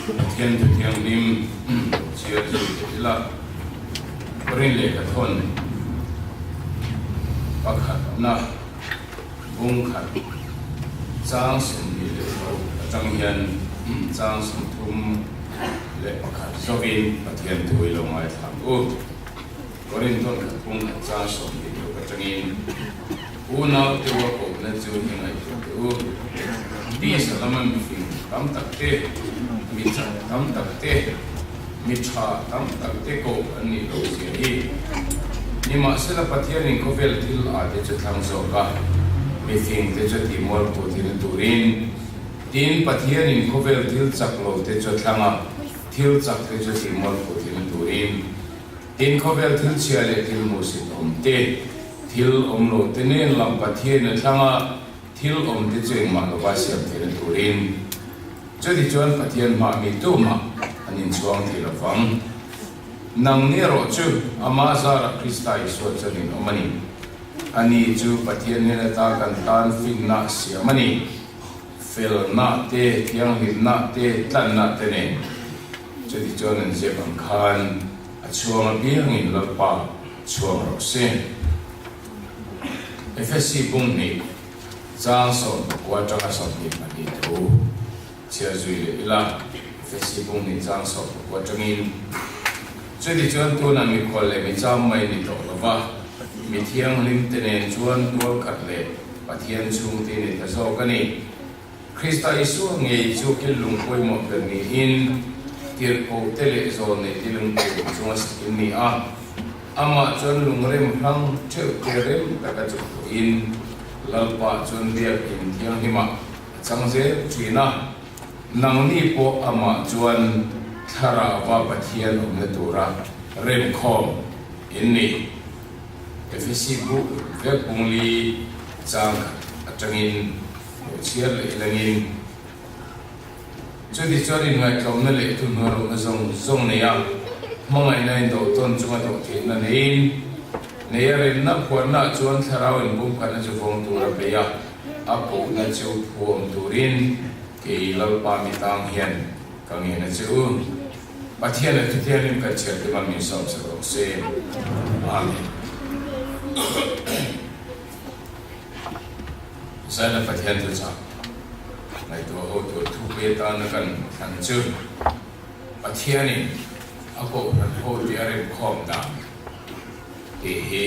Pathian Thu Thianghlim chhiar zui ta ila, Korin lehkhathawn pakhatna bung khat chang 26 atang hian chang 31 zawkin Pathian Thu i lo ngaithla ang u. Korinthon khat bung khat chang 26 atangin Unau te ua kohna chu i ngaihtuah teh u. Tisa lama mifing tam tak te, mi chak tam tak te, mi tha tam tak te koh an nih loh zia hi. Nimahsela Pathianin khawvel thil a te chu thlang zawk a, mifing te chu tihmual phu thil turin, tin Pathianin khawvel thil chak lo te chu thlang a, thil chak te chu tihmual phu thil turin. Tin, khawvel thil chhia leh thil hmuhsit awm te, thil awm lo te nen lam Pathian a thlang a, thil awm te chu engmah lova siam theihna turin. Chuti chuan Pathian hmah mi tumah an inchhuang thei lo vang. Nang ni erawh chu Amah zarah Krista Isua chuan in awm a ni. Ani chu Pathian hnen ata kan tan finna siam a ni. Felna te, thianghlimna te, tlanna te nen. Chuti chuan an ziak ang khan a chhuang apiangin Lalpa chhuang rawh se. Efesi bung hnih chang 19 atanga 22 thu chhiar zui leh ila. Efesi bung hnih chang 19 atangin, Chuti chuan tunah mikhual leh micham mai ni tawh lova, mi thianghlim te nen chuan tual khat leh Pathian chhungte ni ta zawk a ni. Krista Isua ngei chu kil lung pawimawh ber niin, tirhkohte leh zawlneite lungpui chunga sak in ni a. Amah chuan lungrem hrang theuhte rem taka chuktuahin Lalpa chuan biakin thianghlimah a chang zel thin a. Nangni pawh amah chuan Thlarauva Pathian awmna tura remkhawm in ni. Efesi bu vek bungli chang khat atangin lo chhiar leh ilangin chuti chuan inngaihtlawmna leh thuhnuairawhna zawng zawng nei a, hmangaihna indawhtawn chunga dawh theihna neiin nei a remna phuarnaah chuan thlarau inbumkhatna chu vawng tur a bei a, a kohna chu phuam turin kei Lalpa mi tang hian ka ngen a che u. Pathian leh Thuthianghlim kan chhiar te man min sawm sak rawh se. Amen. Zaina Pathian thuchah ngaihtuah ho tur thupui atana kan thlan chu Pathianin a kohhran ho te a remkhawm dan tih hi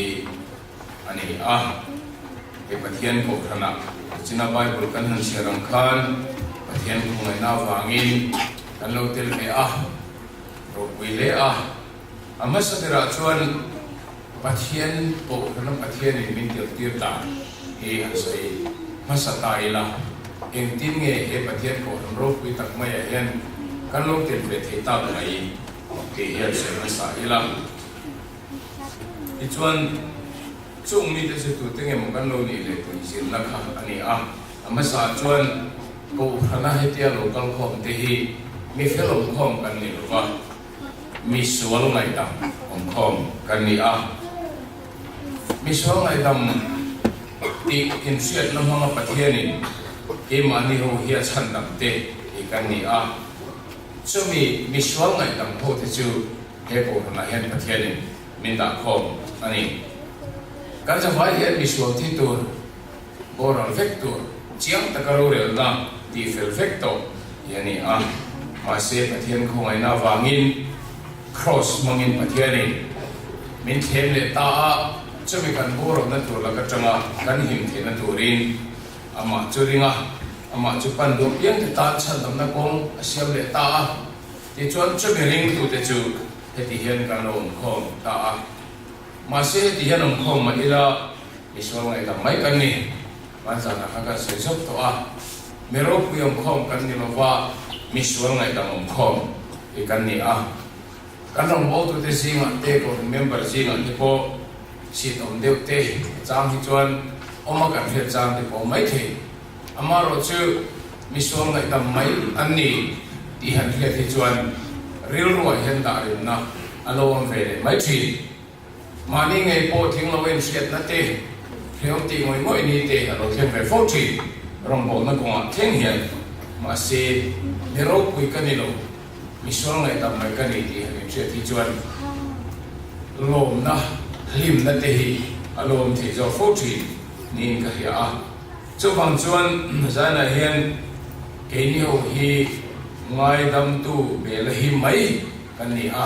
a ni a. He Pathian kohhranah china Bible kan han chhiar ang khan Pathian khawngaihna avangin kan lo tel ve a, ropui hle a. A hmasa berah chuan Pathian kohhrana Pathianin min tel tir dan hi han sawi hmasa ta ila, engtin nge he Pathian kohhran ropui tak maiah hian kan lo tel ve thei tak mai tih hi han sawi hmasa ila. Tichuan, chung mite chu tute nge maw kan lo nih leh tih zirna kha a ni a. A hmasa chuan Kohhrana hetia lo kal khawm te hi mi fel awm khawm kan ni lo va, mi sual ngaihdam awm khawm kan ni a. Mi sual ngaihdam tih inhriatna hmanga Pathianin keimahni ho hi a chhandam te hi kan ni a. Chumi mi sual ngaihdam ho te chu He kohhranah hian Pathianin min dah khawm a ni. Kan zavai hian misual thi tur, boral vek tur, chiang taka rorelna tih fel vek tawh hi a ni a. Mahse Pathian khawngaihna avangin Kraws hmangin Pathianin min thlem leh ta a, chumi kan boralna tur lak atanga kan him theihna turin Amah chu ring a, Amah chu pan duh piangte tan chhandamna kawng a siam leh ta a. Tichuan chumi ringtute chu heti hian kan lo awmkhawm ta a. Mahse heti hian awmkhawm mah ila misual ngaihdam mai kan ni. Hmanzanah khan kan sawi zawk tawh a, mi ropui awmkhawm kan ni lova misual ngaihdam awmkhawm hi kan ni a. Kan rawngbawltute zingah te, kohhran member zingah te pawh seat awm deuh te a chang hi chuan awma kan hriat chang te pawh mai thei. Amaherawhchu, misual ngaihdam mai an ni tih han hriat hi chuan rilruah hian dah rimna a lo awm ve leh mai thin. Mahni ngei pawh tling lo inhriatna te, hreawm tih ngawih ngawih ni te a lo thleng ve fo thin. Rawngbawlna kawngah thleng hian mahse mi ropui ka ni lo. Misual ngaihdam mai ka ni tih han inhriat hi chuan lawmna, hlimna te hi a lawm thei zawk fo thin niin ka hria a. Chuvang chuan zanah hian keini ho hi ngaidamtu bela hi mai kan ni a,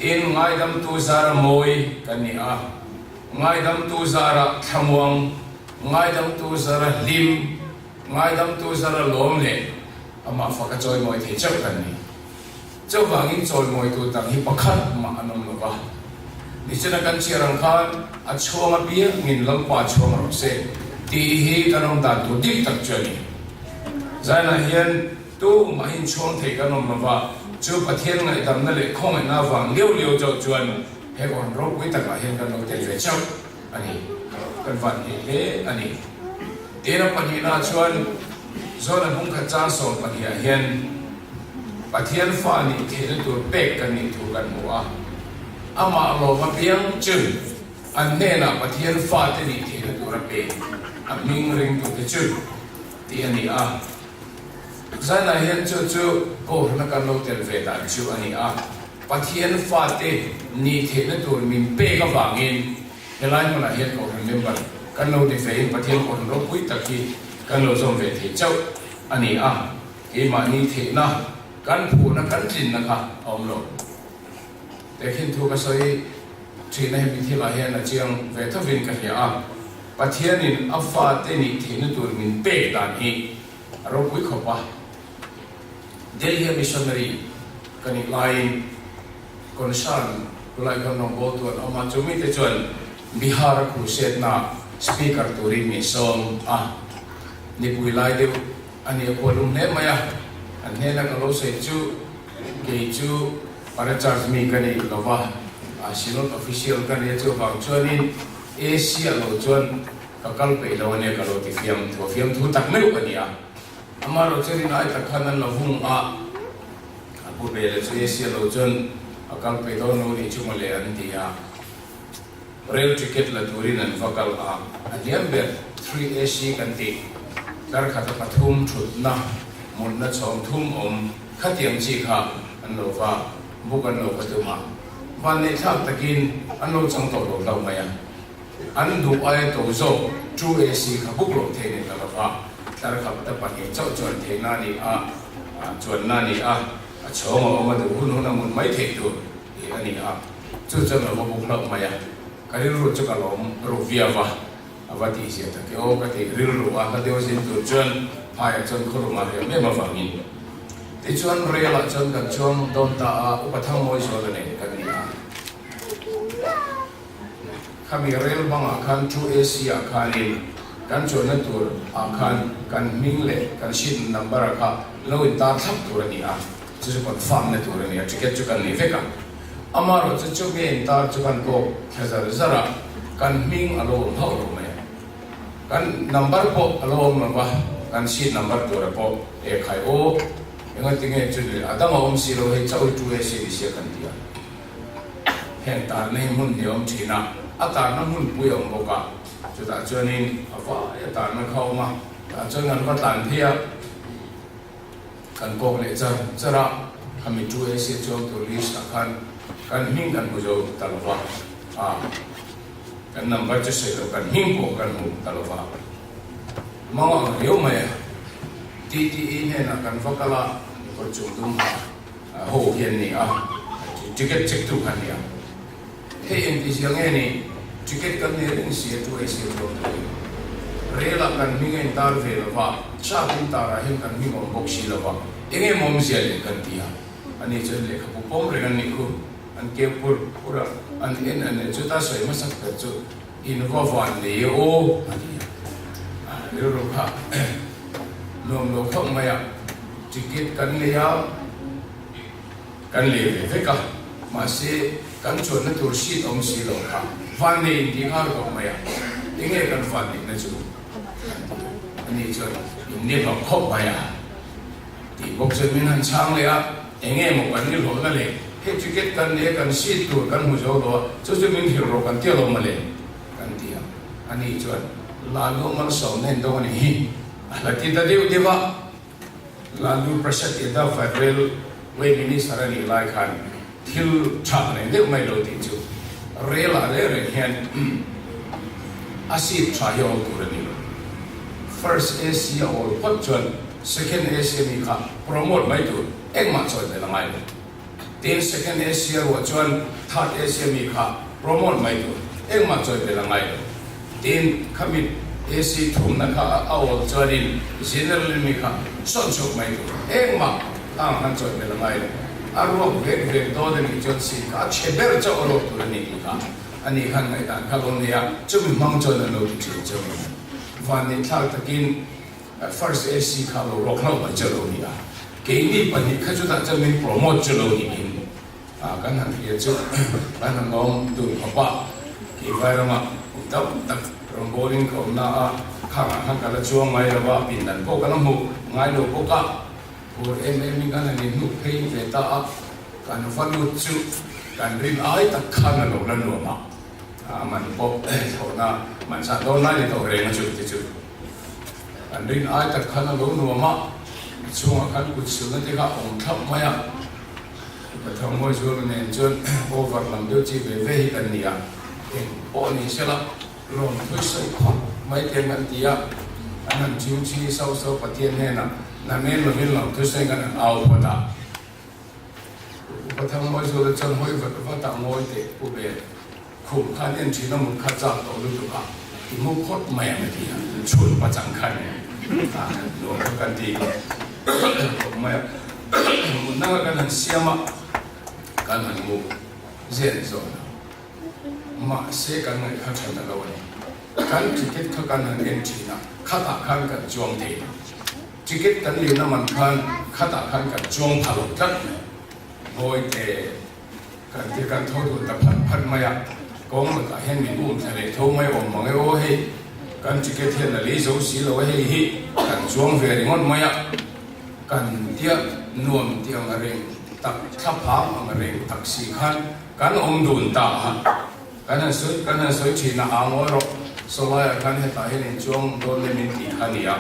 tin ngaidamtu zara mawi kan ni a, ngaidamtu zara thlamuang, ngaidamtu zara hlim, Ngaidamtu zara lawm leh amah faka chawimawi thei chauh kan ni. Chuvangin chawimawitu dang hi pakhat mah an awm lo va. Nichina kan chhiar ang khan a chhuang apiangin Lalpa chhuang rawh se tih hi kan awm dan tur dik tak chu a ni. Zainah hian tu mahin chhuang thei kan awm lo va, chu Pathian ngaihdamna leh khawngaihna avang liau liau chauh chuan he awn ropui takah hian kan lo tel ve chauh a ni. Kan van hneh hle a ni. Tena pahnihna chuan Zona bungkhat chang 12 ah hian Pathian fa nih theihna tur pek kan nih thu kan hmu a. Amah lawm apiang chu an hnenah Pathian fate nih theihna tur a pe, a hming ringtute chu tih a ni a. Zanah hian chu chu Kohhrana kan lo tel ve dan chu a ni a. Pathian fate nih theihna tur min pek avangin Helai hmunah hian Kohhran member kan lo ni fein Pathian Kohhran ropui tak hi kan lo zawm ve thei chauh a ni a, keimahni theihna kan phuhna kan tlinna kha a awm lo. Tehkhin thu ka sawi thihna hi mithilah hian a chiang ve thovin ka hria a, Pathianin a fate nih theihna tur min pek dan hi a ropui khawp a. Delhi-a missionary ka nih laiin Concern Kulai khan rawngbawltu an awm a, chu mite chuan Bihar-a crusade-na speaker turin min sawm a, nipui lai deuh a ni a khual lum hle mai a, an hnena ka lo sawi chu kei chu para church mi ka ni lo va, Synod official ka nia chuvang chuanin AC a lo chuan ka kal peih lo a nia ka lo ti fiam thu a, fiamthu tak meuh a ni a, amaherawhchu rinai tak khan an lo vung a. A pu ve leh chu Asia lo chuan a kal peih dawn lo nih chu mawle an ti a. Rail ticket la turin an va kal a, a hliam ber 3AC kan tih tlar khata pathum thutna mutna chhawng thum awm khatiang chi kha an lo va book an lo va tum a. Vanneihthlak takin an lo chang tawh lo hlauh mai a. An duh aia to zawk 2AC kha book loh theih ni ta lova, tlar khat pahnih chauh chuan theihna a ni a, chuanna a ni a, a chhawng a awm a duh hun hun a hmun mai theih tur tih a ni a, chu chuan a va book hlauh mai a, ka rilru chu ka lawm ru viau va, a va tihzia tak e aw ka tih rilru a, hla deuh zin tur chuan phaiah chuan khawrumah riam em avangin tichuan rail ah chuan kan chuang dawn ta a, Upa Thangmawi Zuala nen kan ni a. Khami rel bangah khan thu AC ah khanin kan chuanna tur ah khan kan hming leh kan seat number ah kha lo in tar thlap tur a ni a, chu chu confirm na tur a ni a, ticket chu kan nei vek a. Amaherawhchu chu chu nge in tar chu kan kawk thla zar zar a, kan hming a lo awm hauh lo mai a, kan number pawh a lo awm lo va, kan seat number tura pawh e khai aw engatinge chu ni a dang a awm si lo hei chauh hi thu AC ni sia kan ti a. Heng tarna hi hmun hi a awm thin a, a tarna hmunpui a awm bawk a, chutah chuanin a vai a tarna kha a awm a, tah chuan kan va tlan phei a, kan kawk leh char char a, khami two AC chuang tur list ah khan kan hming kan hmu zo ta lo va, a kan number chu sawi loh kan hming pawh kan hmu ta lo va, mang ang riau mai a, TTE hnenah kan va kal a, kawr chung dum ha. Ho hi an ni a, ticket check tu kha an ni a. Hei engti zia nge ni, ticket kan nei reng si a, tu ei si a chuang tu hi. Rel ah kan hming a intar ve lo va, chak intar ah hian kan hming a awm bawk si lo va, eng em awm zia leh kan ti a. Ani chuan lehkhabu pawm reng an nih khu, an keu pur pur a, an en an en chuta sawi hmasak ber chu in va van nei e aw a ti a. Rilru kha nuam lo khawp mai a. Ticket kan lei a, kan lei ve vek a, mahse kan chuanna tur seat awm si lo kha van nei in tih nghal khawp mai a, enge kan van neihna chu kan ti a, ani chuan in ni hlawh khawp mai a tih bawk chuan min han chhang leh a, enge maw kan ni hlawhna le, hei ticket kan lei a kan seat tur kan hmu zo lo a, chu chu min hrilh rawh kan ti alawm mawle kan ti a, ani chuan Lalu malsawmna in dawng a nih hi a la ti ta deuh deuh a. Lalu Prasad Yadav Rail Way Minister a nih lai khan thil tha reng deuh mai lo tih chu rel ah reng reng hian a seat tha hi a awm tur a ni lo. First AC a awl phawt chuan second AC a mi kha promote mai tur engmah chawi belh a ngai lo. Tin, second AC a ruah chuan third AC a mi kha promote mai tur engmah chawi belh a ngai lo. Tin, khami AC thumna kha a awl chuanin general mi kha sawn chhuak mai tur engmah khang han chawi belh a ngai lo. A ruak vek vek dawn a nih chuan seat kha a chhe ber chauh a ruak tur a ni tih kha a ni khan ngaihdan kha lo nei a, chumi hmang chuan an lo ti thin chauh a ni. Vanneihthlak takin First AC kha lo rawk hlauh mai chu lo ni a, keini pahnih kha chutah chuan min promote chu lo niin kan han hria chu kan han awm dun khawp a, kei Vairama kum tam tak rawngbawlin ka awmna a khangah khan ka la chuang ngai lo a, pindan pawh ka la hmu ngai lo bawk a, phur em em in kan han inhnuk phei ve ta a, kan va lut chu kan rin ai tak khan a lo la nuam a, a man pawh thlawhna man zah dawn lai ni tawh reng a chu ti chu. An rin ai tak khan a lo nuam a, a chhungah khan kut silna te kha a awm thlap mai a. Pathang Mawizuala nen chuan over lam deuh chi ve ve hi kan ni a, eng pawh ni sela lawm thawi sawi khawp mai te an ti a, an han chhing chhi sauh sauh Pathian hnenah namen lovin lawm thawi sawi khan an au phawt a. Pathang Mawizuala chuan hawi vat vat a ngawi teh pu ber. Khum khan en thin a mut kha chak tawh lutuk a, i mu phawt mai ang a ti a, chhun pachang khan nuam kha kan ti khawp mai a, mutna kha kan han siam a, kan han mu zen zawn a, mahse kan ngaih kha tha ta lo a ni, kan ticket kha kan han en thin a, khatah khan kan chuang thei lo, ticket kan lin a man khan khatah khan kan chuang pha lo tlat mai, Bawihte. Kan ti kan tho dun ta phat phat mai a, kawng lakah hian min um thla leh tho mai awm mang e aw hei, kan ticket hian a lei zo si lo a hei hi kan chuang ve ringawt mai a, kan tia nuam ti ang a reng tak thla phang ang a reng tak si khan kan awm dun ta a, kan han sawi kan han sawi thin a aa ngawi rawh, sawlaiah khan hetah hian in chuang dawn le min tih kha nia.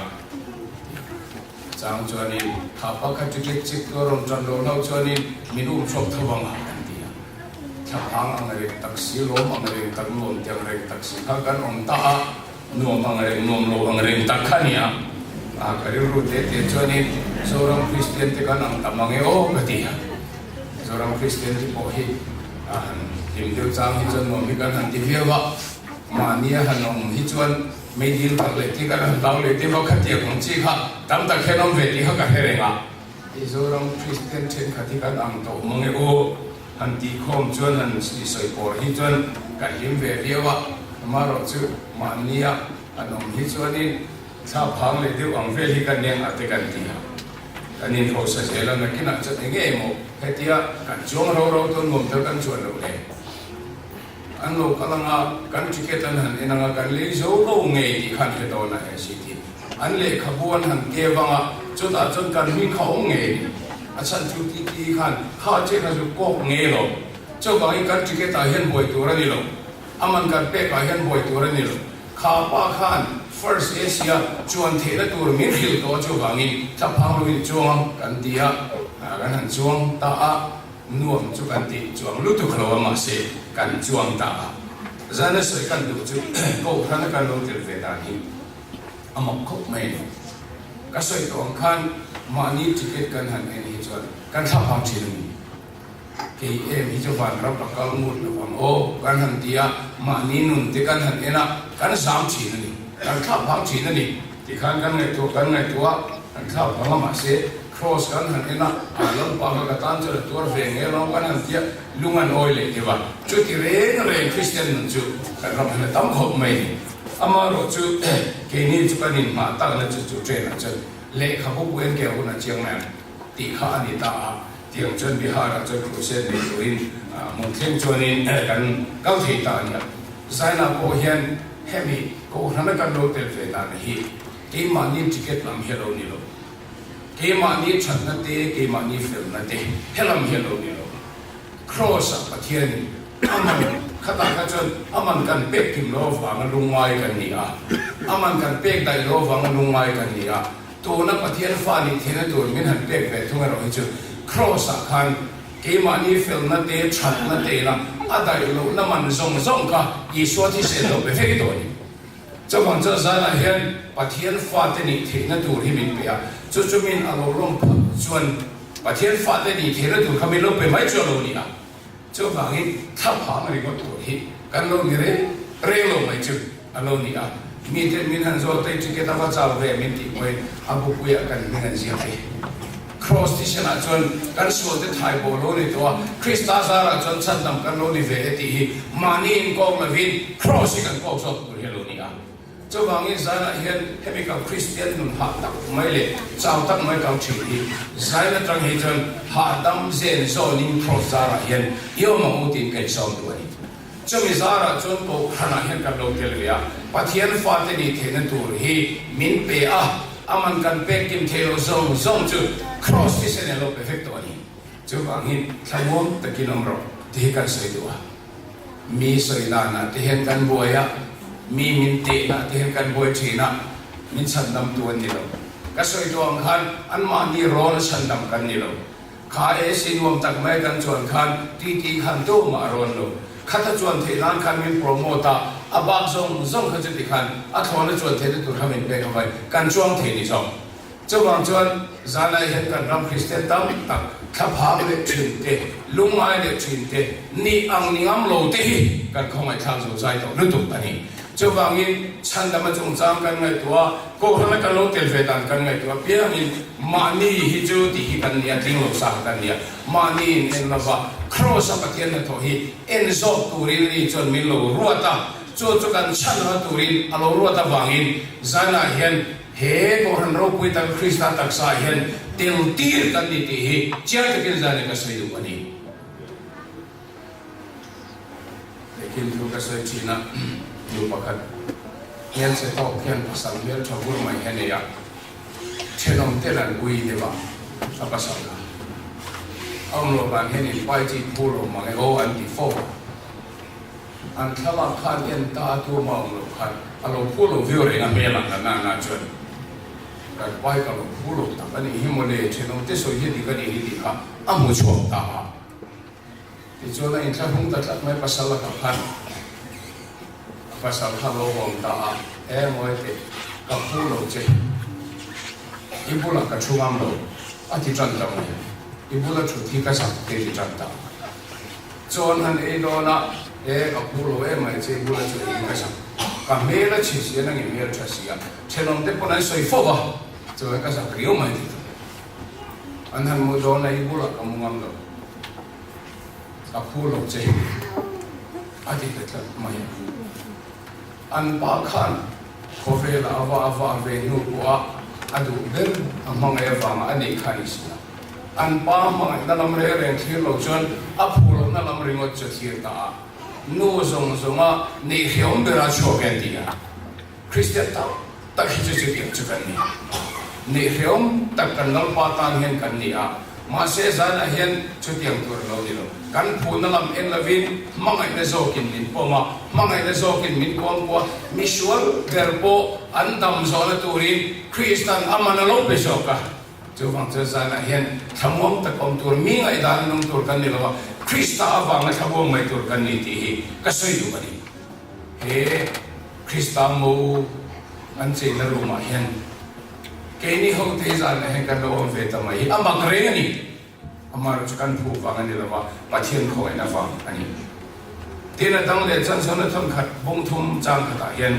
Chang chuanin, Kha pa kha ticket chip tu a rawn tan loh hlauh chuanin min um hrawk tho ang a, kan ti a. Thlaphang ang reng tak si, lawm ang reng tak, nuam ti ang reng tak si kha kan awm ta a, nuam ang reng, nuam lo ang reng tak kha nia. A, ka rilru te te chuanin Zoram Kristian te kan ang tam ang e aw, ka ti a. Zoram Kristian te pawh hi a han hlim deuh chang hi chuan nuam hi kan han ti viau a, mahnia han awm hi chuan Meidil kal leh tih kan han hlau leh tih vak kha tiang ang chi kha tam tak hian awm ve tih kha ka hre reng a. Mizoram Kristian thenkhat hi kan ang tawh mang e aw, han tih khawm chuan han i sawi pawr hi chuan kan hlim ve viau a, amaherawh chu mahnia an awm hi chuanin thla phang leh deuh ang vel hi kan eng a te kan ti a, kan inhrosa zel a, nakinah chuan eng nge emaw hetia kan chuang ro ro chuan nuam tel kan chuan loh le. An lo kal anga, kan ticket an han en anga, kan lei zo lo ngei tih kha an hre dawn a SCT. An lehkhabu an han kev anga, chutah chuan kan hming kha awm ngei a ni. A chhan chu TT khan kha che kha chu kawk ngei lo. Chuvangin kan ticket ah hian buai tur a ni lo. A man kan pek ah hian buai tur a ni lo. Kha pa khan First Asia chuan theihna tur min hrilh tawh a chuvangin thlaphang lovin chuang ang kan ti a, kan han chuang ta a. Nuam chu kan tih chuang lutuk lo a mahse kan chuang ta a, zan a sawi kan duh chu Kohhran a kan lo tel ve dan hi a mak khawp mai a ni. Ka sawi tawh ang khan mahni ticket kan han en hi chuan kan thla phang thin a ni. Kei em hi chu vanram a kal ngut lo ang aw kan han ti a, mahni nun te kan han en a kan zam thin a ni, kan thla phang thin a ni. Tikhan kan ngaihtuah kan ngaihtuah kan thla phang a mahse Kraws kan han en a, a lalpa kha ka tan chuan a tuar ve ngei alawm kan han tia, lung an awi leh deuh a. Chuti reng reng Kristian nun chu kan ram hian a tam khawp mai ni. Amaherawh chu keini chu kan inhmah takna chu chu train ah chuan lehkhabu bu en keu hun a chiang mai ang tih kha a ni ta a. Tiang chuan Bihar ah chuan crusade nei turin hmun thleng chuanin kan kal thei ta a nia. Zaina pawh hian hemi Kohhrana kan lo tel ve dan hi keimahni ticket lam hi a lo ni lo. Keimahni thatna te, keimahni felna te helam hi a lo ni lo. Kraws-ah Pathianin a man khatah kha chuan a man kan pek kim lo avanga lungngai kan ni a, a man kan pek daih lo avanga lungngai kan ni a, tuna Pathian fa nih theihna tur min han pek ve thung erawh hi chu. Kraws-ah khan keimahni felna te, thatna te ila a daih lohna man zawng zawng kha Isua thisen lo pe vek tawh a ni. Chuvang chuan zanah hian Pathian fate nih theihna tur hi min pe a, chu chu min a lo lawm phah chuan Pathian fate nih theihna tur kha min lo pe mai chu a lo ni a. Chuvangin thlaphang ringawt tur hi kan lo ni reng reng lo mai chu a lo ni a. Mite min han zawt te ticket a va chau ve min tih pawhin a bupuiah kan hming an ziak e. Kraws thisenah chuan kan sualte thai pawh lo ni tawh a, Krista zarah chuan chhandam kan lo ni ve e tih hi mahni inkawk lovin Kraws hi kan kawk zawk tur hi a lo ni a. Chuvangin zanah hian hemi kan Kristian nun hah tak mai leh chau tak mai kang thin hi zain atang hi chuan hahdam zen zawnin Kraws zarah hian i awm ang u tiin ka insawm duh a ni. Chumi zarah chuan Kohhranah hian kan lo tel ve a, Pathian fate nih theihna tur hi min pe a, aman kan pek kim theih loh zawng zawng chu Kraws thisen a lo pe vek tawh a ni. Chuvangin thlamuang takin awm rawh tih hi kan sawi duh a. Mi sawi danah te hian kan buai a, mi min tehna te hian kan buai thin a, min chhandamtu an ni lo. Ka sawi tawh ang khan anmahni rawn a chhandam kan ni lo. Kha AC nuam tak mai kan chuan khan titi khan tumah a rawn lo. Khata chuan theih nan khan min promote a, a bak zawng zawng kha chuti khan a thlawna chuan theihna tur kha min pek avai kan chuang thei ni zawk. Chuvang chuan zanlai hian kan ram Kristian tam tak thlaphang leh thin te, lungngai leh thin te, nih ang ni ngam lo te hi kan khawngaihthlak zo zai tawh lutuk a ni. Chuvangin chhandama chungchang kan ngaihtuah a, Kohhrana kan lo tel ve dan kan ngaihtuah apiangin mahni hi chu tih hi kan nia, tling lo sa kha kan nia, mahni in en lova Kraws-a Pathian hnathawh hi en zawk turin ani chuan min lo ruat a, chu chu kan chhanna turin a lo ruat avangin zanah hian He Kohhran ropui tak Krista taksa ah hian tel tir kan ni tih hi chiang takin zan in ka sawi duh a ni. Tehkhin thu ka sawi thin a, nu pakhat hmelchhe tawk hian pasal hmeltha vur mai hi a nei a, thenawm ten an ui deuh a, a pasal kha a awm loh vang hian in pai chi phu lo mang e aw an ti fo a. An thlalak khan en ta a tuama awm loh khan a lo phu lo viau reng a hmel ang kan nana chuan kan pai ka lo phu lo tak a nih hi mawle thenawm te sawi hi dik a nih hi tih kha a hmu chhuak ta a tichuan a inthlahrung ta tlat mai pasal lakah khan a pasal kha a lo awm ta a e ngawi teh ka phu lo che i bulah ka thu ngam lo a ti tan ta mai i bula thut hi ka zak te ti tan ta. Chuan han ei dawn a, e ka phu lo em mai che bula chu ei ka zak. Ka hmel a chhe si a nangin hmel tha si a, thenawm te pawn an sawi fo va, chuan ka zak riau mai ti tawh. An han mu dawn a i bulah ka mu ngam lo, ka phu lo che a ti ta tlat mai a. An pa khan khawvelah a va a va ve hnu pawha a duh ber a hmangaih avanga a neih kha a ni si a. An pa hmangaihna lam reng reng thlir lo chuan a phu lohna lam ringawt chu a thlir ta a. Nu zawng zawnga neih hreawm bera chhuak e an ti a. Kristian tak tak hi chu chutiang chu kan ni. Neih hreawm tak kan Lalpa tan hian kan ni a. Mahse zanah hian chutiang tur a lo ni lo. Kan phunna lam en lovin hmangaihna zawkin min pawm a, hmangaihna zawkin min kuangkuah. Misual ber pawh an dam zawhna turin Kristan a man a lo pe zawk a. Chuvang chuan zanah hian thlamuang tak awm tur, mi ngaihdan nung tur kan ni lo a, Krista avanga thlamuang mai tur kan ni tih hi ka sawi duh a ni. He Krista mo an cheina room ah hian keini ho te hi zanah hian kan lo awm ve ta mai hi a mak reng a ni. Amaherawh chu kan phu vang a ni lo va, Pathian khawngaihna vang a ni. Tin, a dang leh chuan Zona thawn khat bung thum chang khatah hian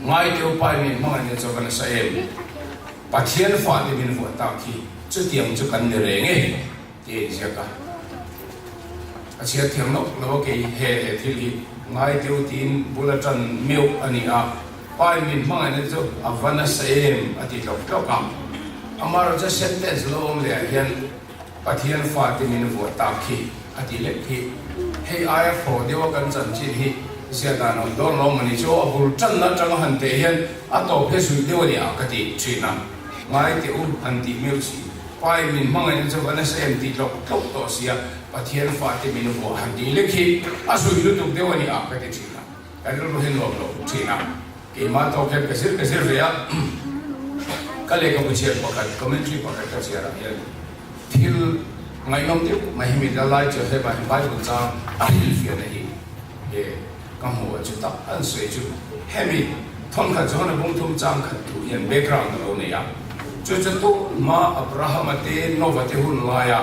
Ngaiteu pai min hmangaihna chu va nasa em? Pathian fate min vuah tak hi chutiang chu kan ni reng e tih a inziak a. A chhiar thiam loh lo a kei he he thil hi Ngaiteu tiin bul atan meuh a ni a. Pai min hmangaihna chu a va nasa em a ti tlawk tlawk a. Amaherawhchu chu sentence lo awm leh ah hian Pathian fate min vuah tak khi a ti lek khi. Hei aia thaw deuh a kan chanchin hi zia dan awm dawn lo mawni chu a bul tanna atanga han teh hian a tawp hi zuih deuh a ni a ka ti thin a. Ngai teh u han tih miau si. Pai min hmangaihna chu va nasa em ti tlawk tlawk tawh sia Pathian fate min vuah han tih lek hi a zuih lutuk deuh a ni a ka ti thin a. Ka rilru hi nuam lo thin a, keimah tawk hian ka zir ka zir ve a, ka lehkhabu chhiar pakhat, commentary pakhat ka chhiar ah hian. Thil ngaihnawm deuh mai hemi la lai chu hei vang hian Bible chang a hrilhfiahna hi e ka hmu a chu tak an sawi chu hemi thawnkhat Johana bungthum chang khat thu hian background a lo nei a chu chu tun hma Abrahama te Nova te hun laia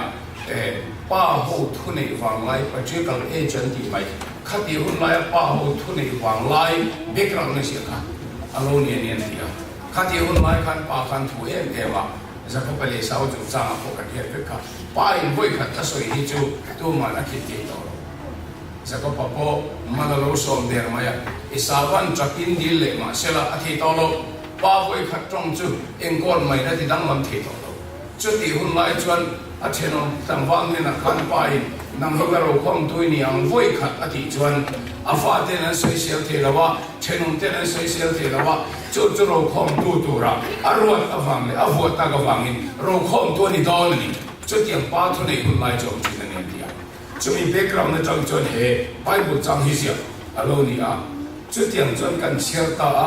e pa ho thu neih vang lai patriarchal age an tih mai khati hun laia pa ho thu neih vang lai background a ziah kha a lo ni a ni an ti a khati hun lai khan pa khan thu em em a. Jakob-a leh Esau chungchangah pawh kan hriat vek kha. Pa in vawi khat a sawi hi chu tuman a khit thei tawh lo. Jakob-a pawh mal a lo sawm der mai a, Esaua'n ṭakin dil leh mah sela a thei tawh lo. Pa vawi khat ṭawng chu engkawn mai na ti danglam thei tawh lo. Chutih hun lai chuan a ṭhenawm tlangval hnenah khan pa in nang hi ka rokhawm tui ni ang vawi khat a tih chuan a faten an sawisel thei lo a, ṭhenawmten an sawisel thei lo a, Chu chu rokhawmtu tura a ruat avang leh a vuah tak avangin rokhawmtu a ni dawn a ni. Chutiang pa thunei hun lai chu awm thin a ni an ti a. Chumi background atang chuan he Bible chang hi ziak a lo ni a. Chutiang chuan kan chhiar ta a,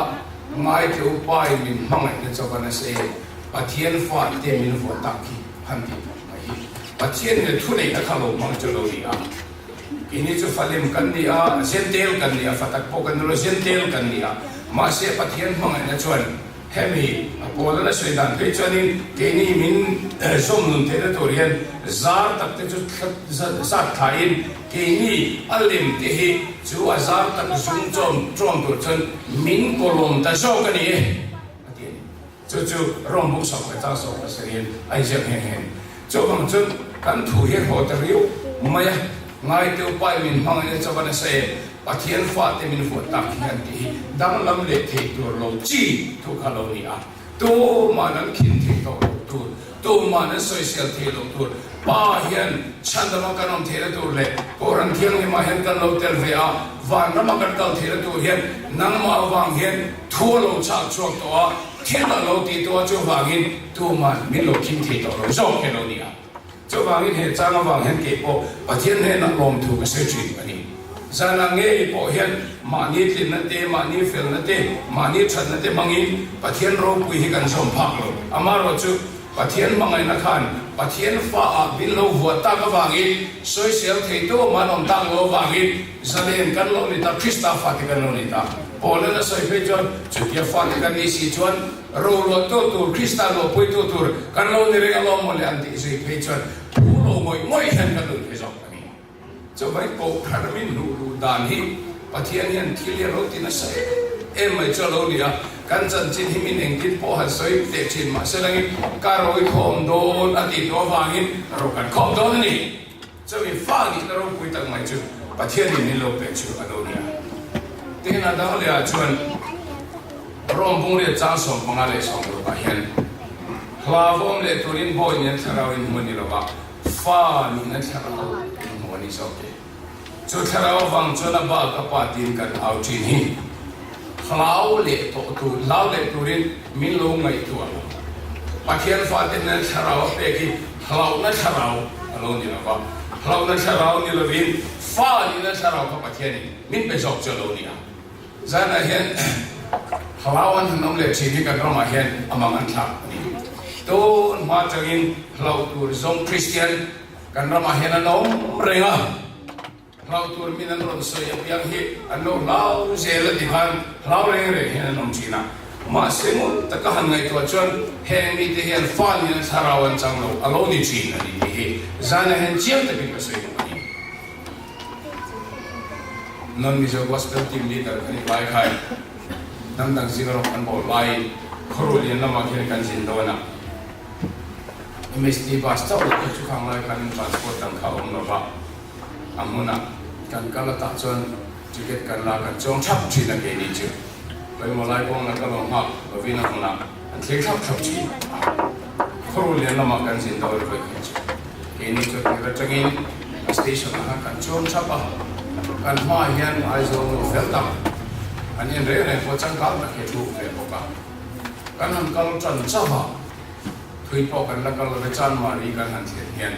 Ngaite upa in min hmangaihna chu a va nasa em, Pathian fa te min vuah tak khi han tih phawt mai hi Pathian in a thuneihna kha lo hmang chu a lo ni a. Keini chu Falim kan ni a, Zentel kan ni a, Fatak pawh kan ni lo, Zentel kan ni a. Mahse Pathian hmangaihna chuan hemi a pawl a la sawi dan phei chuanin keini min zawm nun theihna tur hian zar tak te chu zat thlain keini a lem te hi chu a zar tak zung chawm ṭawm tur chuan min kawlawm ta zawk a ni e a ti a ni. Chu chu Rom buk sawk leh chang sawk la sawiin a inziak nghe nghe a ni. Chuvang chuan kan thu hi haw ta riau mai a, Ngaiteu pai min hmangaihna chu a va nasa em, Pathian fate min vuah tak hi an tih hi danglam leh thei tur lo chi thu kha lo ni a. Tuman an khin thei tawh loh tur, tuman an sawisel thei loh tur, Pa hian chhandama kan awm theihna tur leh Kohhran Thianghlimah hian kan lo tel ve a, vanrama kan kal theihna tur hian nangmah avang hian thu a lo chhak chhuak tawh a, thil a lo ti tawh a, chuvangin tuman min lo khim thei tawh lo zawk hi a lo ni a. Chuvangin he chang avang hian kei pawh Pathian hnenah lawmthu ka sawi thin a ni. Zanah ngei pawh hian mahni tlinna te, mahni felna te, mahni thatna te hmangin Pathian ropui hi kan zawm phak lo. Amaherawhchu Pathian hmangaihna khan Pathian fa ah min lo vuah tak avangin sawisel thei tu man awm tak lo avangin zalen kan lo ni ta, Krista fate kan lo ni ta. Paul-an a sawi phei chuan chutia fate kan nih si chuan roluah tu tur, Krista luahpuitu tur kan lo ni reng alawm mawle an tih zui phei chuan phu lo ngawih ngawih hian kan nun phei zawk a ni. Chuvai kohhran min hnuh luh dan hi Pathian hian thil hi a lo ti nasa em em mai chu a lo ni a, kan chanchin hi min engtin pawh han sawi teh thin mah se langin ka ro i khawm dawn a tih tawh avangin ro kan khawm dawn a ni. Chumi fa nihna ropui tak mai chu Pathianin min lo pek chu a lo ni a. Tin, a dang lehah chuan Rom bungriat chang 15 leh 16 ah hian hlauhawm leh turin bawi nen thlarau in hmu a ni lo va, Fa nihna thlarau in hmu a ni zawk e. Chu thlarau avang chuan a bak a pa tiin kan au thin hi. Hlau leh tawh tur, hlau leh turin min lo ngaihtuah lo. Pathian fate nen thlarau a pek hi hlauhna thlarau a lo ni lo va. Hlauhna thlarau ni lovin fa nihna thlarau kha Pathianin min pe zawk chu a lo ni a. Zanah hian hlau an han awm leh thin hi kan ramah hian a mang an thlak a ni. Tun hma atangin hlauh tur zawng Kristian kan ramah hian an awm reng a, hlauh tur min an rawn sawi apiang hi an lo hlau zel a ti khan hlau reng reng hian an awm thin a. Mahse ngun taka han ngaihtuah chuan heng mite hian fa nihna thlarau an chang lo a lo ni thin a ni tih hi zanah hian chiang takin ka sawi duh a ni. Non Mizo Gospel Team Leader ka nih lai khan hnam dang zinga rawng kan bawl laiin khawrual lian lamah khian kan zin dawn a, MST bus chauh lo kha chu khang lai khan transport dang kha a awm lo va, a hmunah kan kal atah chuan ticket kan la kan chuang thap thin a keini chu pawimawh lai kawng la ka lo nghak lovin a hmunah an thleng thlap thlap thin a, khawrual lian lamah kan zin dawn vawi khat chu. Keini chu tir atangin a station ah khan kan chuang thap a, kan hmaah hian Aizawl nu fel tak an en reng reng pawh changkang tak hi a thu ve bawk a. Kan han kal tan chauh a, thui pawh kan la kal love Chanmari kan han thlen hian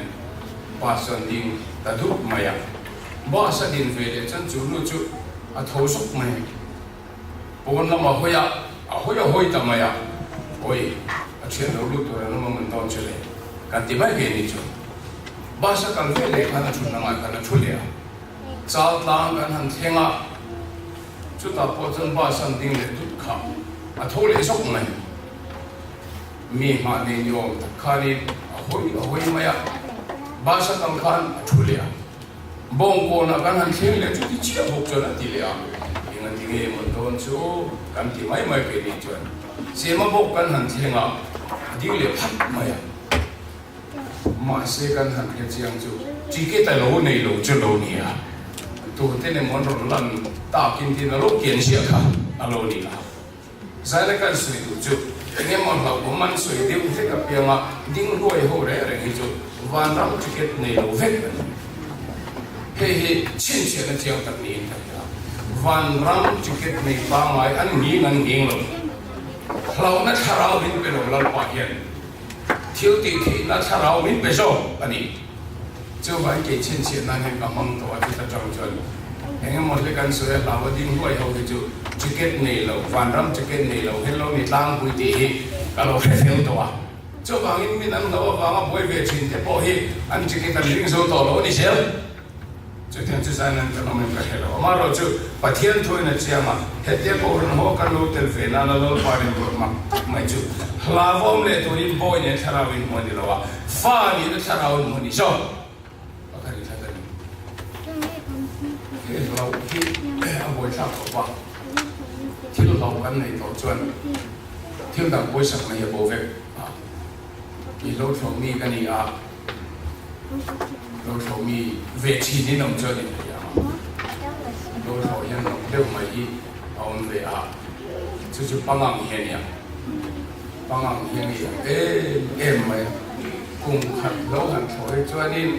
bus chuan ding ta dup mai a, bus a din ve leh chuan chu nu chu a tho zuk mai. Pawn lama hawi a, a hawi a hawi ta mai a, Awi, a thian lo lut tur an awm a man dawn che le. Kan ti mai ve ni chu. Bus a kal ve leh khan a thutna ngai khan a thu leh a. Chal tlang kan han thleng a, chutah pawh chuan bus an ding leh tut kha a tho leh zawk mai. Mi hmah nei ni awm tak khanin a hawi a hawi mai a, bus a kal khan a thu leh a. Bawngkawnah kan han thleng leh chuti chiah bawk chuan a ti leh a, eng a ti nge maw dawn chu kan ti mai mai keini chuan Sema bawk kan han thleng a, a ding leh phat mai a. Mahse kan han hre chiang chu ticket a lo nei lo chu lo ni a, tute emaw an rawn lan takin tin a lo kian ziah kha a lo ni a. Zaina kan sawi duh chu eng emaw hlauhawm an sawi deuh vek apianga ding hluai ho reng reng hi chu vanram ticket nei lo vek a ni. Hei hi chhinchhiahna chiang tak niin ka hria. Vanram ticket nei pangngai an nghing an nghing lo. Hlauhna thlarau min pe lo Lalpa hian thil tih theihna thlarau min pe zawk a ni. Chuvangin kei chhinchhiah nan hian ka hmang tawh a chuta tang chuan eng emaw hle kan sawi a hlau a ding huai ho hi chu ticket nei lo vanram ticket nei lo hian lo ni tlangpui tih hi ka lo hre fel tawh a. Chuvangin min an lo avanga buai ve thin te pawh hi an ticket an ring zo tawh lo a ni zel. Chutiang chu zan an kan awm em ka hre lo. Amaherawh chu Pathian thuin a chiang a, hetia Kohhran ho kan lo tel ve nana Lalpa rinruat mak tak mai chu hlauhawm leh turin bawi nen thlarau in hmu a ni lo a, fa nihna thlarau in hmu a ni zawk. Pakhat in thlat a ni. He hlauh hi a buaithlak khawp a, thil hlauh kan neih tawh chuan thil dang pawisak mai a bo vek a. I lo thlawh mi ka ni a. Lo thlawh mi ve thin in awm chuan in thei ang a. Lo thlawh hian nok deuh mai hi a awm ve a, chu chu pangang hi a nia. Pangang hi a ni ang em em mai a. Kum khat lo han thlawh hi chuanin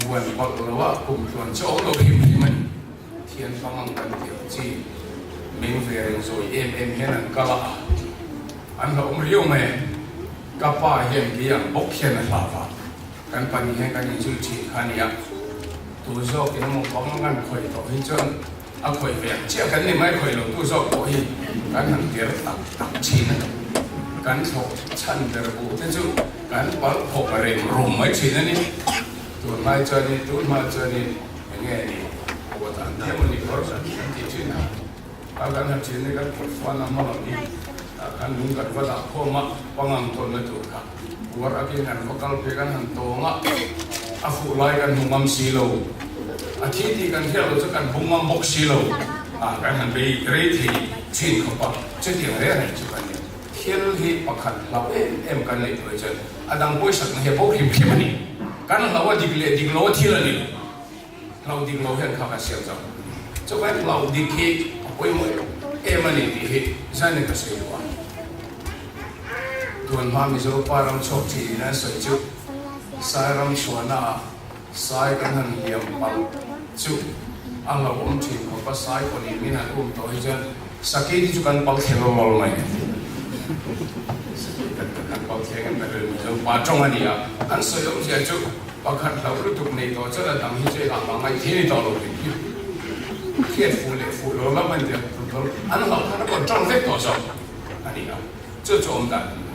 vuan palh lo a, kum tluan chu a awm lo hrim hrim a ni. Thian pangang kan tih ang chi meng ve reng zawi em em hian an kal a, an hlauhawm riau mai a. Ka pa hian kei ang bawk hian a hlau a, kan pahnih hian kan inzui thin kha a nia. Tu zawk in emaw bang kan khawih tawh hi chuan a khawih ve ang chiah kan ni mai, khawih lo tu zawk pawh hi kan han ker tak tak thin a ni. Kan thlawh chhan ber buh te chu kan palh phawk a rem rum mai thin a ni. Tunlai chuanin, tunhma chuanin eng nge ni, pawt an thiam a ni kawr kan ti thin a. A kan han ṭhin hi kan kut fuan a hma lam hi tah khan lung kan va dah khawm a, pangang tawnna tur kha uar akin kan va kal phei kan han tawng a, a fuh lai kan hmu ngam si lo, a thi tih kan hriat loh chu kan hmu ngam bawk si lo, ah kan han bei rei thei ṭhin khawp a, chutiang reng reng chu kan ni. Thil hi pakhat hlauh em em kan neih tur chuan a dang pawisakna hi a bo hrim hrim a ni. Kan hlauh a dik leh dik lo a thil a ni lo. Hlauh dik lo hian kha ka siam chauh. Chuvangin hlauh dik hi a pawimawh em a ni tih hi zanin ka sawi duh a. Tun hma Mizo pa ram chhuak thin in an sawi chu Sai ram chhuahna ah Sai kan han hliam palh chu a hlauhawm thin khawp a, Sai pawnin min han um tawh hi chuan Sakei te chu kan pal thleng lo lawr mai. Sakei kan kan pal thleng em ka rilru Mizo pa tawng a ni a, an sawi awmzia chu Pakhat hlauh lutuk nei tawh chuan a dang hi chu engah mah ngaih thei ni tawh lo hrim hrim. Hriat fuh leh fuh lo lam an tia tul tul an hlauh khan a control vek tawh zawk a ni a, chu chu awm dan a ni a.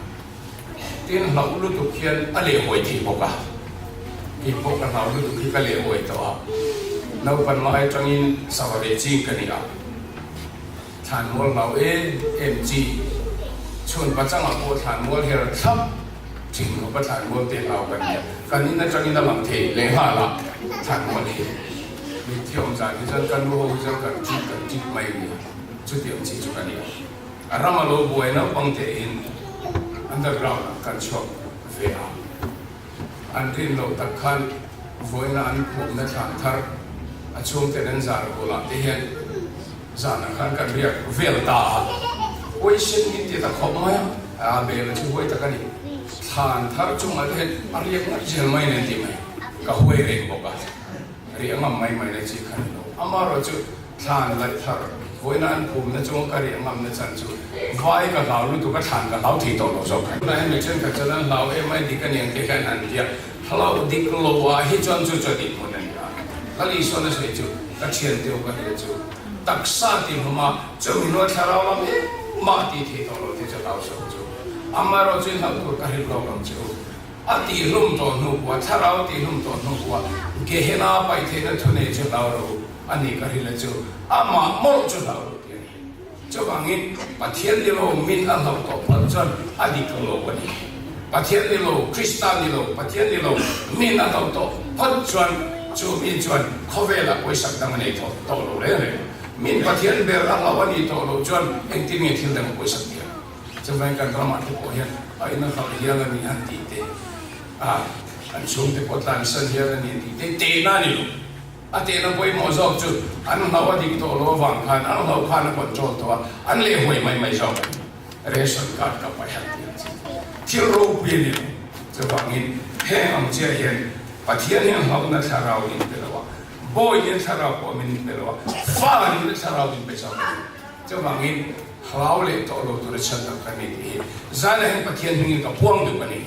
Tin, hlauh lutuk hian a lehhawi thei bawk a, kei pawh ka hlau lutuk hi ka lehhawi tawh a, naupan lai atangin sava ve ching ka ni a. Thlanmual hlau em em chi. Chhun pachangah pawh thlanmual her thlap thin khawpa thlanmual te hlau kan nia. Kan in atangin a lang thei lehnghal a thlanmual hi. Mitthi awm zan hi chuan ka nu ho hi chuan kan ṭit kan ṭit mai a nia. Chutiang chi chu ka nia. A ram a lo buai naupang tein underground ah kan chhuak ve a. An rin loh tak khan vawiina an phumna thlan thar a chhungten an zar bulah te hian zanah khan kan riak vel ta a. Huaisen min ti ta khawp mai a, a bel chu huai tak a ni. Thlan thar chungah te hian a riak ngat zel mai nen ti mai ka huai reng bawk a, riah ngam mai mai na chi kha ni lo. Amaherawhchu Thlan laih thar vawiina an phumna chunga ka riah ngamna chan chu vai ka hlau lutuk a, thlan ka hlau thei tawh lo zawk. Tunah hian mi thenkhat chuan an hlau em ai dik a niang tih hian an ti a, hlau dik lo ah hi chuan chu chu a dik hmun a ni a. Lal Isuan a sawi chu ka thian teu ka hria chu taksa ti hlawm a, chumi hnuah thlarau lam engmah ti thei tawh lo tih chu hlau sawi chu. Amaherawhchu in hlauh tur ka hrilh lawk ang che u. A tihhlum tawh hnu pawh, thlarau a tihhlum tawh hnu pawh, Gehenna paih theihna thu nei chu hlau ro a ni ka hril a chu, amah mawlh chu hlau ro tih a ni. Chuvangin Pathian ni lo min a hlauh tawh palh chuan a dik lo a ni. Pathian ni lo, Krista ni lo, Pathian ni lo min a hlauh tawh phawt chuan chu mi chuan khawvelah pawisak dang a nei tawh tawh lo reng reng. Min Pathian ber a hlauh a nih tawh loh chuan engtin nge thil dang a pawisak thiam? Chuvangin kan ramah te pawh hian a in a hlauh hial a ni an tih te, a an chhungte pawh tlansan hial a ni an tih te tehna a ni lo. A tehna pawimawh zawk chu an hlauh a dik tawh lo avang khan an hlauh khan a control tawh a, an leh huai mai mai zawk a ni. Ration card ka paih a tih ang chi thil ropui a ni lo. Chuvangin heng ang chiah hian Pathian hian hlauhna thlarau in pe lo a, bawi hian thlarau pawh min pe lo a, fa nihna thlarau min pe zawk a ni. Chuvangin hlau leh tawh lo tura chhan tak ka ni tih hi zanah hian Pathian hmingin ka puang duh a ni.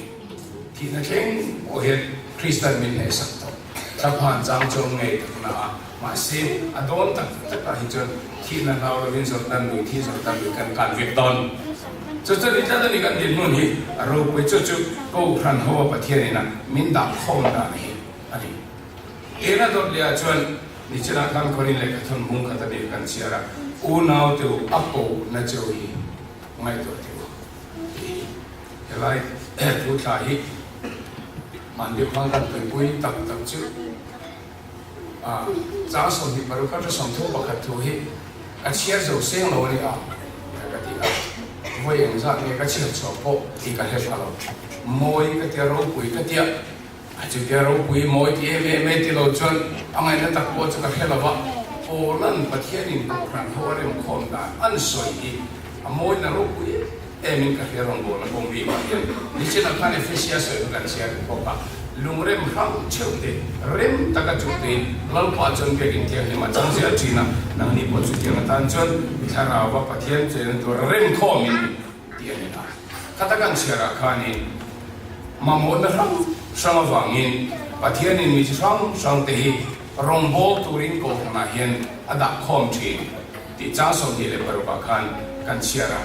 Thihna thleng pawh hian Kristan min hnehsak tawh. Thlaphan chang chu awm ngei tak na a, mahse a dawn tak takah hi chuan thihna hlau lovin Jordan lui thi Jordan lui kan kan vek dawn. Chu chu ni tlat a ni kan dinhmun hi a ropui chu chu Kohhran ho a Pathian ina min dah khawm dan hi a ni. Ena dawt leh ah chuan nichinah khan Korin lehkha thawn bung khat a nih kan chhiar a, unau te u a ko na cheu hi ngaihtuah teh u tih hi. Helai thu thla hi mahni khan kan tuipui tak tak chu a chang 26 atanga 31 thu hi ka chhiar zo seng lo a ni a ka ti a, vawi engzat nge ka chhiar chhuah pawh tih ka hre thla lo. Mawi ka tia ropui ka tia A chutia ropui mawi ti em em e ti lo chuan a ngaihna tak pawh chu ka hre lo va, Pawlan Pathianin Kohhran ho a remkhawm dan an sawi hi a mawina ropui em em in ka hria rawngbawlna kawng bikah hian nichinah khan Ephesia sawi kha kan chhiar duh bawk a, lungrem hrang theuh te rem taka chuktuin Lalpa chuan biakinn thianghlim a chang zel thin a, nangni pawh chutiang atan chuan Thlarauva Pathian chenna tur remkhawm in ni. Tih a ni a. Khata kan chhiarah khanin mamawhna hrang hrang avangin Pathianin mi chi hrang hrangte hi rawngbâwl turin Kohhranah hian a dah khawm thin tih chang 26 ah khan kan chhiar a.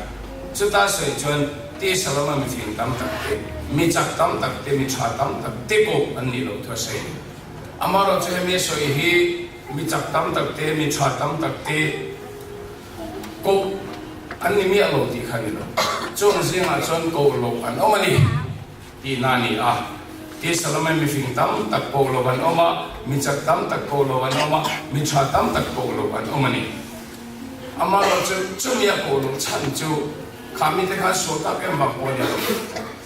Chuta sawi chuan tisa lama mifing tam tak te, mi chak tam tak te, mi tha tam tak te pawh an nih loh thu a sawi a ni. Amaherawhchu hemi a sawi hi mi chak tam tak te, mi tha tam tak te, Koh an ni miah lo tih kha ni lo. Chung zingah chuan koh loh an awm a ni tihna a ni a. Tisa lama mifing tam tak koh loh an awm a, mi chak tam tak koh loh an awm a, mi tha tam tak koh loh an awm a ni. Amaherawhchu chumi a koh loh chhan chu kha mite khan sual tak em vang pawh a ni lo.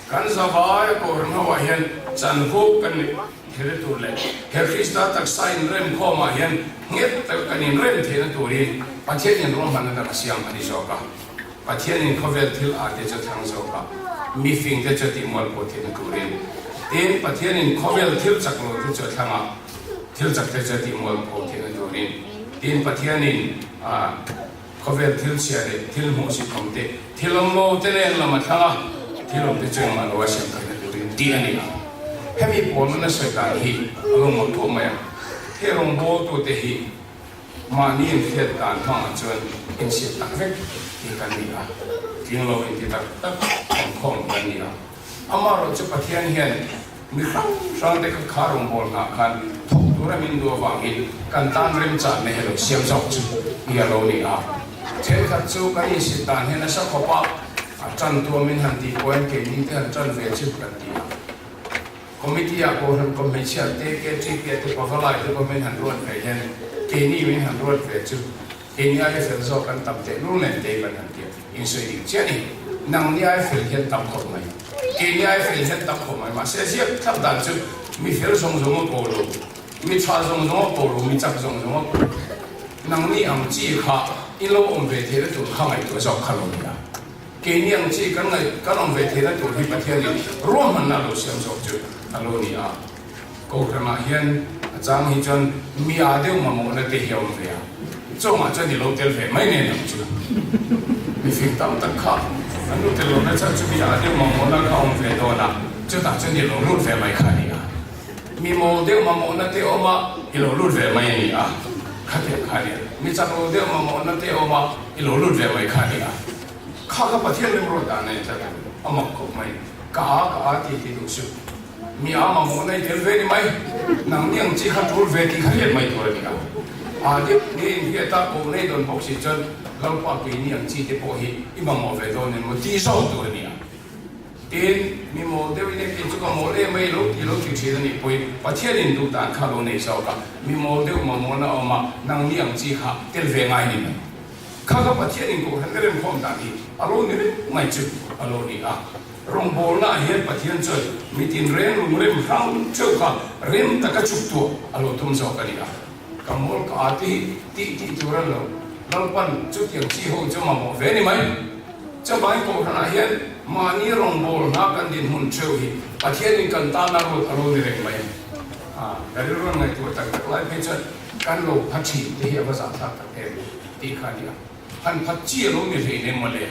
Kan zavai a kohhran ho ah hian chanvo kan nei. Thil tur leh he Krista taksa inremkhawmah hian nghet tak kan inrem theihna turin Pathianin ruahmanna dang a siam a ni zawk a. Pathianin khawvel thil ah te chu thlang zawk a, mifing te chu a tihmual pawh theihna turin. Tin, Pathianin khawvel thil chak lo te chu a thlang a, thil chak te chu a tihmual pawh theihna turin. Tin, Pathianin a. Khawvel thil chhia leh thil hmuh si thawm te, thil awm lo te nen lam a thlang a, thil awm te chu engmah lo a siam theihna turin tih a ni a. Hemi pawl nuna sawi dan hi a lo mawlh pawh mai a, he rawngbawltute hi mahni inhriat dan hmangah chuan insiam tak vek hi kan ni a, tling lo inti tak tak awmkhawm kan ni a. Amaherawhchu chu Pathian hian Mi hrang hrang te kha kha rawngbâwl hnah khan thawk tura min duh avangin kan tan remchanna hi lo siam zawk chu hi a lo ni a. Thenkhat chu kan insit dan hian nasa khawp a, a tan tua min han tih pawhin keini te han tan ve chu kan ti a. Committee ah Kohhran kawm hmeichhia te, KTP te, Pavalai te pawh min han ruat ve hian keini min han ruat ve chu Keini aia fel zawk kan tam teh lul nen te kan han ti a, insawi dik chiah a ni. Nangni aia fel hian tam khawp mai, keini aia fel hian tam khawp mai. Mahse a ziak thlap dan chu mi fel zawng zawng a ko lo, mi tha zawng zawng a ko lo, mi chak zawng zawng a ko lo. Nangni ang chi kha in lo awm ve theihna tur kha ngaihtuah zawk kha lo ni a. Keini ang chi kan ngaih kan awm ve theihna tur hi Pathianin ruahmanna a lo siam zawk chu a lo ni a. Kohhranah hian a chang hi chuan mi aa deuh mamawhna te hi a awm ve a, chawngah chuan i lo tel ve mai nen ang chu. Mifing tam tak kha an lu tel lohna chhan chu mi aa deuh mamawhna kha a awm ve dawn a, chutah chuan i lo lut ve mai kha a ni a. Mi mawl deuh mamawhna te awm a, i lo lut ve mai a ni a, khatiang kha a ni a. Mi chak lo deuh mamawhna te awm a, i lo lut ve mai kha a ni a. Kha kha Pathian remruat dan a ni tlat a, a mak khawp mai. Ka aa ka aa ti ti duh suh. Mi a mamawh na i tel ve ni mai. Nangni ang chi kha tul ve tih kha hriat mai tur a ni a. A deuh nge inhriat a, koh nei dawn bawk si chuan Lalpa keini ang chi te pawh hi i mamawh ve dawn em maw tih zawk tur a ni a. Tin, mi mawl deuhin e kei chu ka mawl em mai lo tih lo ti thin a nih pawhin Pathianin duh dan kha lo nei zawk a, mi mawl deuh mamawhna a awm a, nangni ang chi kha tel ve ngai ni mai. Kha ka Pathianin kohhran remkhawm dan hi a lo ni reng mai chu a lo ni a. Rawngbawlnaah hian Pathian chuan mi tinreng lungrem hrang theuh kha rem taka chuk tuah a lo tum zawk a ni a. Ka mawl ka â te hi tih tih tur an lo. Lalpan chutiang chi ho chu mamawh ve ni mai. Chuvangin kohhranah hian mahni rawngbâwl hna kan dinhmun theuh hi Pathianin kan tana ruat a lo ni reng mai. Ka rilru an ngaihtuah tak tak lai phei chuan kan lo pha thin te hi a va zahthlak tak em tih kha a ni a. Han phat chi a lo ni hlei nem mawle.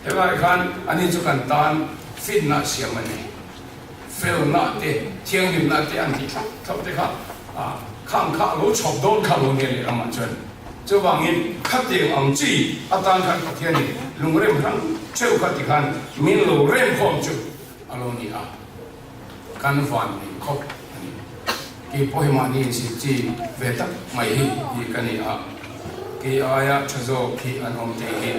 Helai khan ani chu kan tan finna siam a ni. Felna te, thianghlimna te an tih thlap thlap te kha khang kha a lo chhawp dawn kha lo nia lehlamah chuan. Chuvangin khatiang ang chi atan khan Pathianin lungrem hrang theuh kha tikhan min lo remkhawm chu a lo ni a. Kan van nei khawp a ni. Kei pawh hi mahni insit chi ve tak mai hi hi ka ni a, kei aia tha zawk hi an awm tih hi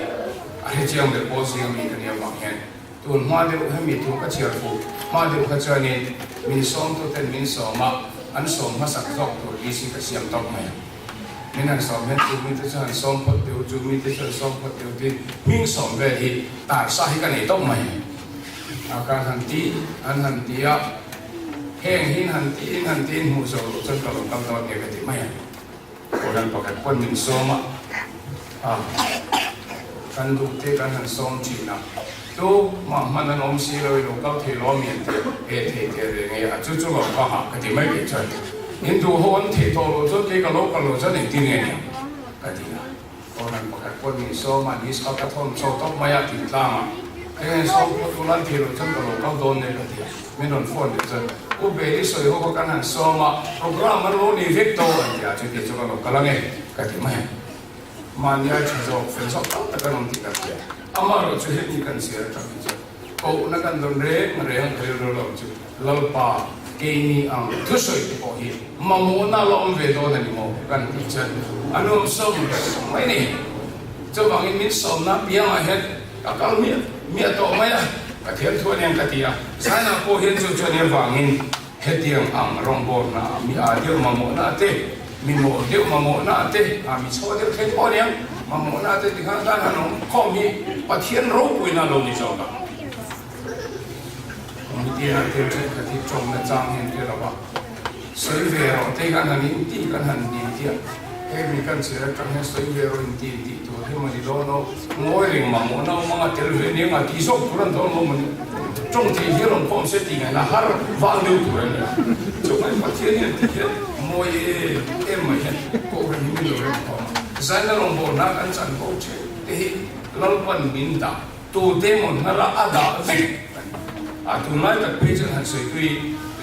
a hrechiang ber pawl zinga mi ka nih avang hian tun hma deuh hemi thu ka chhiar fuh hma deuh kha chuanin min sawmtuten min sawm a, an sawm hmasak zawk tur list hi ka siam tawp mai a. Min han sawm hian chu mite chu han sawm phawt teh u, chu mite chu han sawm phawt teh u tiin hming sawm vel hi tarsa hi ka nei tawp mai. A kan han ti, an han ti a, heng hin han tiin han tiin hmuh zawh loh chuan ka lo kal dawn nia ka ti mai a. Kohhran pakhat pawn min sawm a, a kan duh te kan han sawm thin a, tu mah hman an awm si lo i lo kal thei lo a mi an ti a, he thei teh reng e a, chu chu lo ka hah ka ti mai kei chuan in duh ho an thei tawh loh chuan kei ka lo kal loh chuan engtin nge niang ka ti a. Kohhran pakhat pawn min sawm a, list kha ka thawn chho tawp mai a tih tlang a, kei hian sawm phawt ula an thei loh chuan ka lo kal dawn nia ka ti a, min rawn phone leh chuan U Beli sawi ho kha kan han sawm a, program an lo nei vek tawh an ti a, chuti chu ka lo kal ange ka ti mai a. Mahni ai tha zawk, fel zawk tam tak an awm tih ka hria. Amaherawh chu hemi kan chhiar atang hi chuan kohna kan dawn reng reng rilru lo chu Lalpa keini ang thusawi te pawh hi mamawhna la awm ve dawn a ni maw kan tih chuan a nuam sawm mai a ni. Chuvangin min sawmna piangah hian ka kal miah miah tawh mai a, ka thiam thu aniang ka ti a. Zainah pawh hian chu chuan avangin Hetiang ang rawngbawlna mi aa deuh mamawhna te, mi mawl deuh mamawhna te, a mi chho deuh thei pawh aniang mamawhna te tikhan khan han awm khawm hi Pathian ropuina lo ni zawk ang. Committee ah thil thenkhat hi tawngna chang hian hre lo a, sawi ve rawh te khan han inti kan han dil chiah, hei mi kan chhiar atang hian sawi ve rawh inti intih tur hi mawni dawn aw, ngawi reng mamawhna awm anga tel ve nia nga tih zawk tur an dawn lo mawni. Tawng thei hian rawn khawm se tih ngaihna har vang deuh tur a ni a. Chuvang Pathian hian ti hian mawi em em mai hian Kohhran hi min lo rem khawm a. Zaina rawngbawlna kan chan ko theuh te hi Lalpan min dah tute maw hnara a dah vek a ni. A tunlai tak phei chuan han sawipui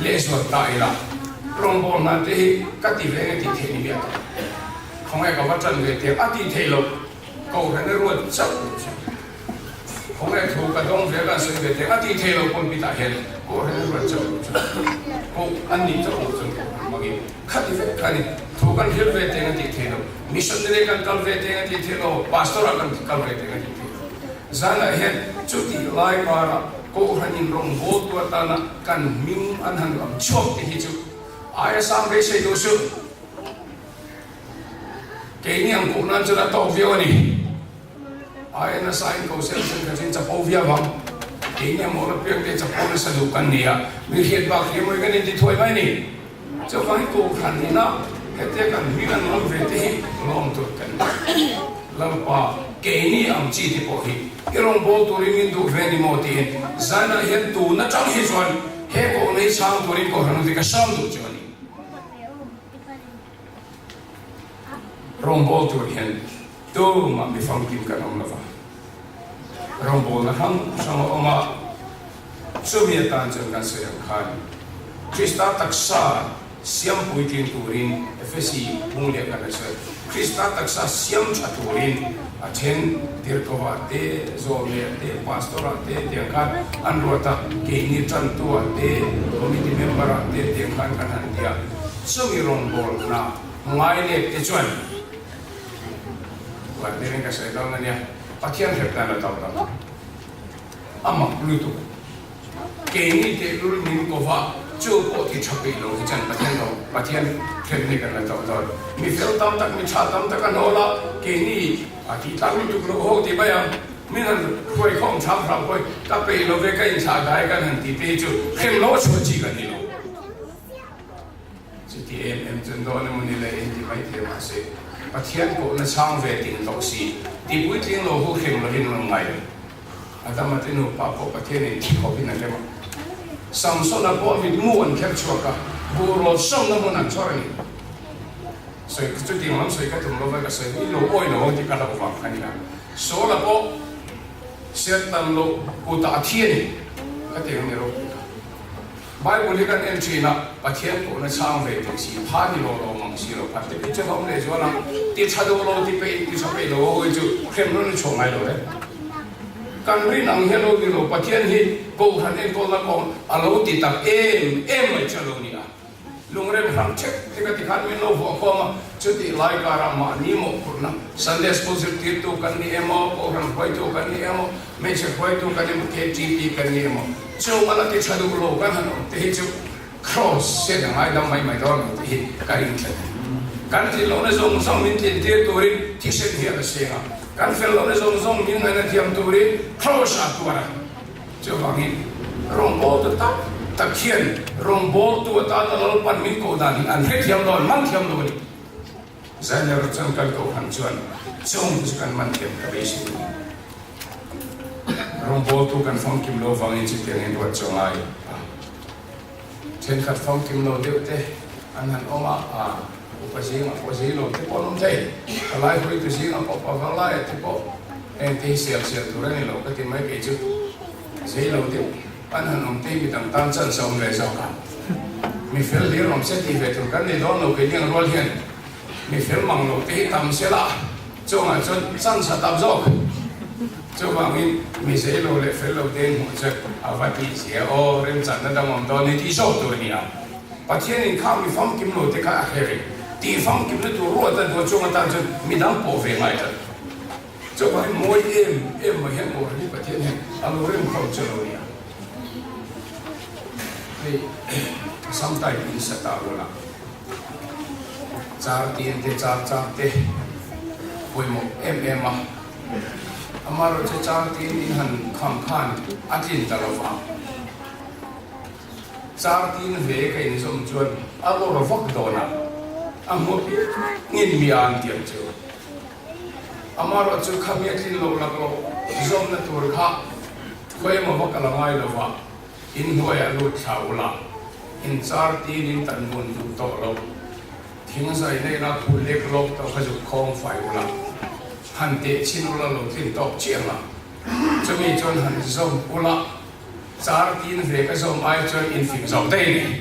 lehzual ta ila rawngbawlna te hi ka ti ve nge tih theih ni miah tak. Khawngaih ka va tan ve tiang a tih theih loh Kohhran a ruat chauh loh chu. Khawngaih thu ka dawng ve kan sawi ve teh a tih theih loh pawn pitah hian Kohhran a ruat chauh loh chuan koh an nih chauh loh chuan Kohhran hmangin khati vek kha a ni. Thu kan hrilh ve teng a tih theih loh, missionary kan kal ve teng a tih theih loh, pastor ah kan kal ve teng a tih theih loh. Zanah hian chutih lai karah Kohhranin rawngbâwl tu atana kan hming an han lam chhuak te hi chu aia sang beisei duh suh. Keini ang koh nan chuan a tawk viau a ni. Aia nasa in ko sel sel kha chin chapo viau ang. Keini a mawl apiang te chapo nasa duh kan ni a, mi hriat bak hi mawi kan inti thuai mai a ni. Chuvangin Kohhran ina hetia kan hming an lam ve te hi lawm tur kan ni. Lalpa, keini ang chi te pawh hi i rawngbâwl turin min duh ve ni maw tiin Zainah hian tun atang hi chuan he kohna hi chhang turin Kohhran ute ka sâwm duh chu a ni. Rawngbâwl tur hian tumah mi famkim kan awm lo va, rawngbâwlna hrang hrang a awm a, chumi atan chuan kan sawi ang khan Krista taksa. Siam puitling turin Efesi bung leh kan a sawi. Krista taksa siam tha turin a then tirhkovah te, zawlneh te, pastor-ah te tiang khan an ruat a, keini tantu-ah te, committee member-ah te tiang khan kan han ti a. Chumi rawngbâwl hna ngai lêk te chuan uar deuhin ka sawi dawn a nia, Pathian hrep dan a to ta. A mak lutuk. Keini tehlul min ko va, chu pawh ti tha peih lo hi chuan Pathian ro, Pathian hremna kan la tawh dawn. Mi fel tam tak, mi tha tam tak an hawl a, keini a tih tlang lutuk loh ho ti mai ang. Min han hruai khawm hram hram pawh hi ka peih lo ve, ka inthlah dai kan han ti te hi chu hrem lo a chhuah chi kan ni lo. Chuti em em chuan dawn emaw ni le in ti mai thei mahse Pathian kohna chhang ve ting tawh si, ti puitling lo hu hrem lovin rawn ngai lo. Adama te nupa pawh Pathianin thi khawpin a hrem a. Samsona pawh mitmu an kher chhuak a, buhrawl sawmna hmun an chhawr a ni. Sawi chutiang lam sawi ka tum lova ka sawi hi lo awi lo ang tih ka hlauh vang kha a ni a. Saula pawh serhtan loh kutah a thi a ni. Khatiang a ni ropui kha. Bible hi kan en thin a, Pathian kohna chhang ve tih si, pha ni lo lo mang si lo, phat te chu a awm leh zual ang, ti tha duh lo, ti peih, ti tha peih lo ho hi chu hrem rawn chhuak ngai lo e. Kan rin ang hian lo ni lo, Pathian hi Kohhran enkawlna kawng a lo ti tak em em mai chu a lo ni a. Lungrem hrang thek thek a tikhan min lo vuah khawm a, chutih lai karah mahni mawhphurhna, Sunday School zirtirtu kan ni emaw, Kohhran hruaitu kan ni emaw, hmeichhe hruaitu kan emaw, KTP kan ni emaw, chung a la ti tha duh lo kan han awm te hi chu Kraws hian a ngaidam mai mai dawn lo tih hi ka ring tlat a ni. Kan tlin lohna zawng zawng min tlin tir turin thisen hian a seng a, kan fel lohna zawng zawng min ngaihna thiam turin Kraws a tuar a. Chuvangin, rawngbawltu tak tak hian rawngbawltu atana Lalpan min koh dan hi an hrethiam lo, an man thiam lo a ni. Zainer chuan kan kohhran chuan chung chu kan man thiam ka beisei a ni. Rawngbawltu kan famkim lo vangin chutiangin ruat chu a ngai a. Thenkhat famkim lo deuh te an han awm a, a upa zingah pawh zei lo te pawh an awm thei. Palai hruaitu zingah pawh pavalai te pawh heng te hi sel sel tur a ni lo ka ti mai kei chu. Zei lo deuh an han awm te hi midang tan chance a awm ve zawk a. Mi fel hlir awm se tih ve tur kan nei dawn lo keini ang rual hian mi fel mang lo te hi tam sela chungah chuan chance a tam zawk. Chuvangin mi zei lo leh fel lo te hmuh chu a va tih zia aw, remchanna dang awm dawn ni tih zawk tur a ni a. Pathianin kha mi famkim lo te kha a hre reng. Tih famkimna tur ruat a duh chung atan chuan mi dang pawh ve ngai tlat. Chuvangin mawi em em mai hian aw hi Pathian hian a lo remkhawm chu lo ni a. Hei Assam type in sa ta ula. Char tin te char char te pawimawh em em a. Amaherawhchu char tin in han kham khan a tlin ta lo va. Char tin ve ka inzawm chuan a lawr vak dawn a, a hmu ngin mi a an tiang chu. Amaherawhchu khami a tlin loh laklawh zawmna tur kha khawi emaw va kal a ngai lo va. Inhnuaiah lut thla ula, in char tin in tan vun duh tawh lo. Thing zai na ila phul lek lawk tawh kha zuk khawng fai ula, han teh chhin ula lo tlin tawk chiang a. Chumi chuan han zawm ula, char tin ve ka zawm ai chuan in fing zawk daih a ni.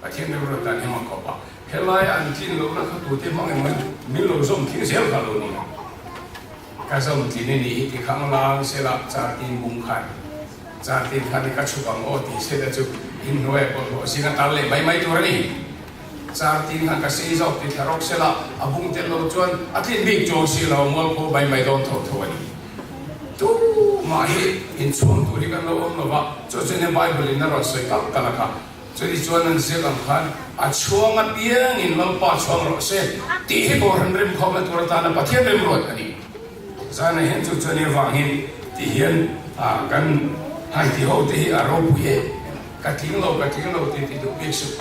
Pathian rilru tan him a kawp a, helaia an tlin lohna kha tute hmang emaw min lo zawm tling zel kha lo ni a. Ka zawm tlin a nih hi ti khang lang sela Chartin bung khan Chartin khan i ka chhuk ang aw tih sela chu inhnuai a bawlhhlawh zing a tal leh mai mai tur a ni. Chartin khan ka sei zawk ti thla rawk sela a bung tel lo chuan a tlin bik chuang si lo mualpho mai mai dawn tho tho a ni. Tumah hi inchhuang tur hi kan lo awm lo va, chu chuan Bible in a rawn sawi kalh kalh a kha. Chutih chuan an ziak ang khan a chhuang apiangin Lalpa chhuang rawh se tih hi Kohhran remkhawmna tur atana Pathian remruat a ni. Zana hian chu chuan i avangin ti hian kan han ti ho te hi a ropui em em. Ka tling lo, ka tling lo tih ti duh bik suh.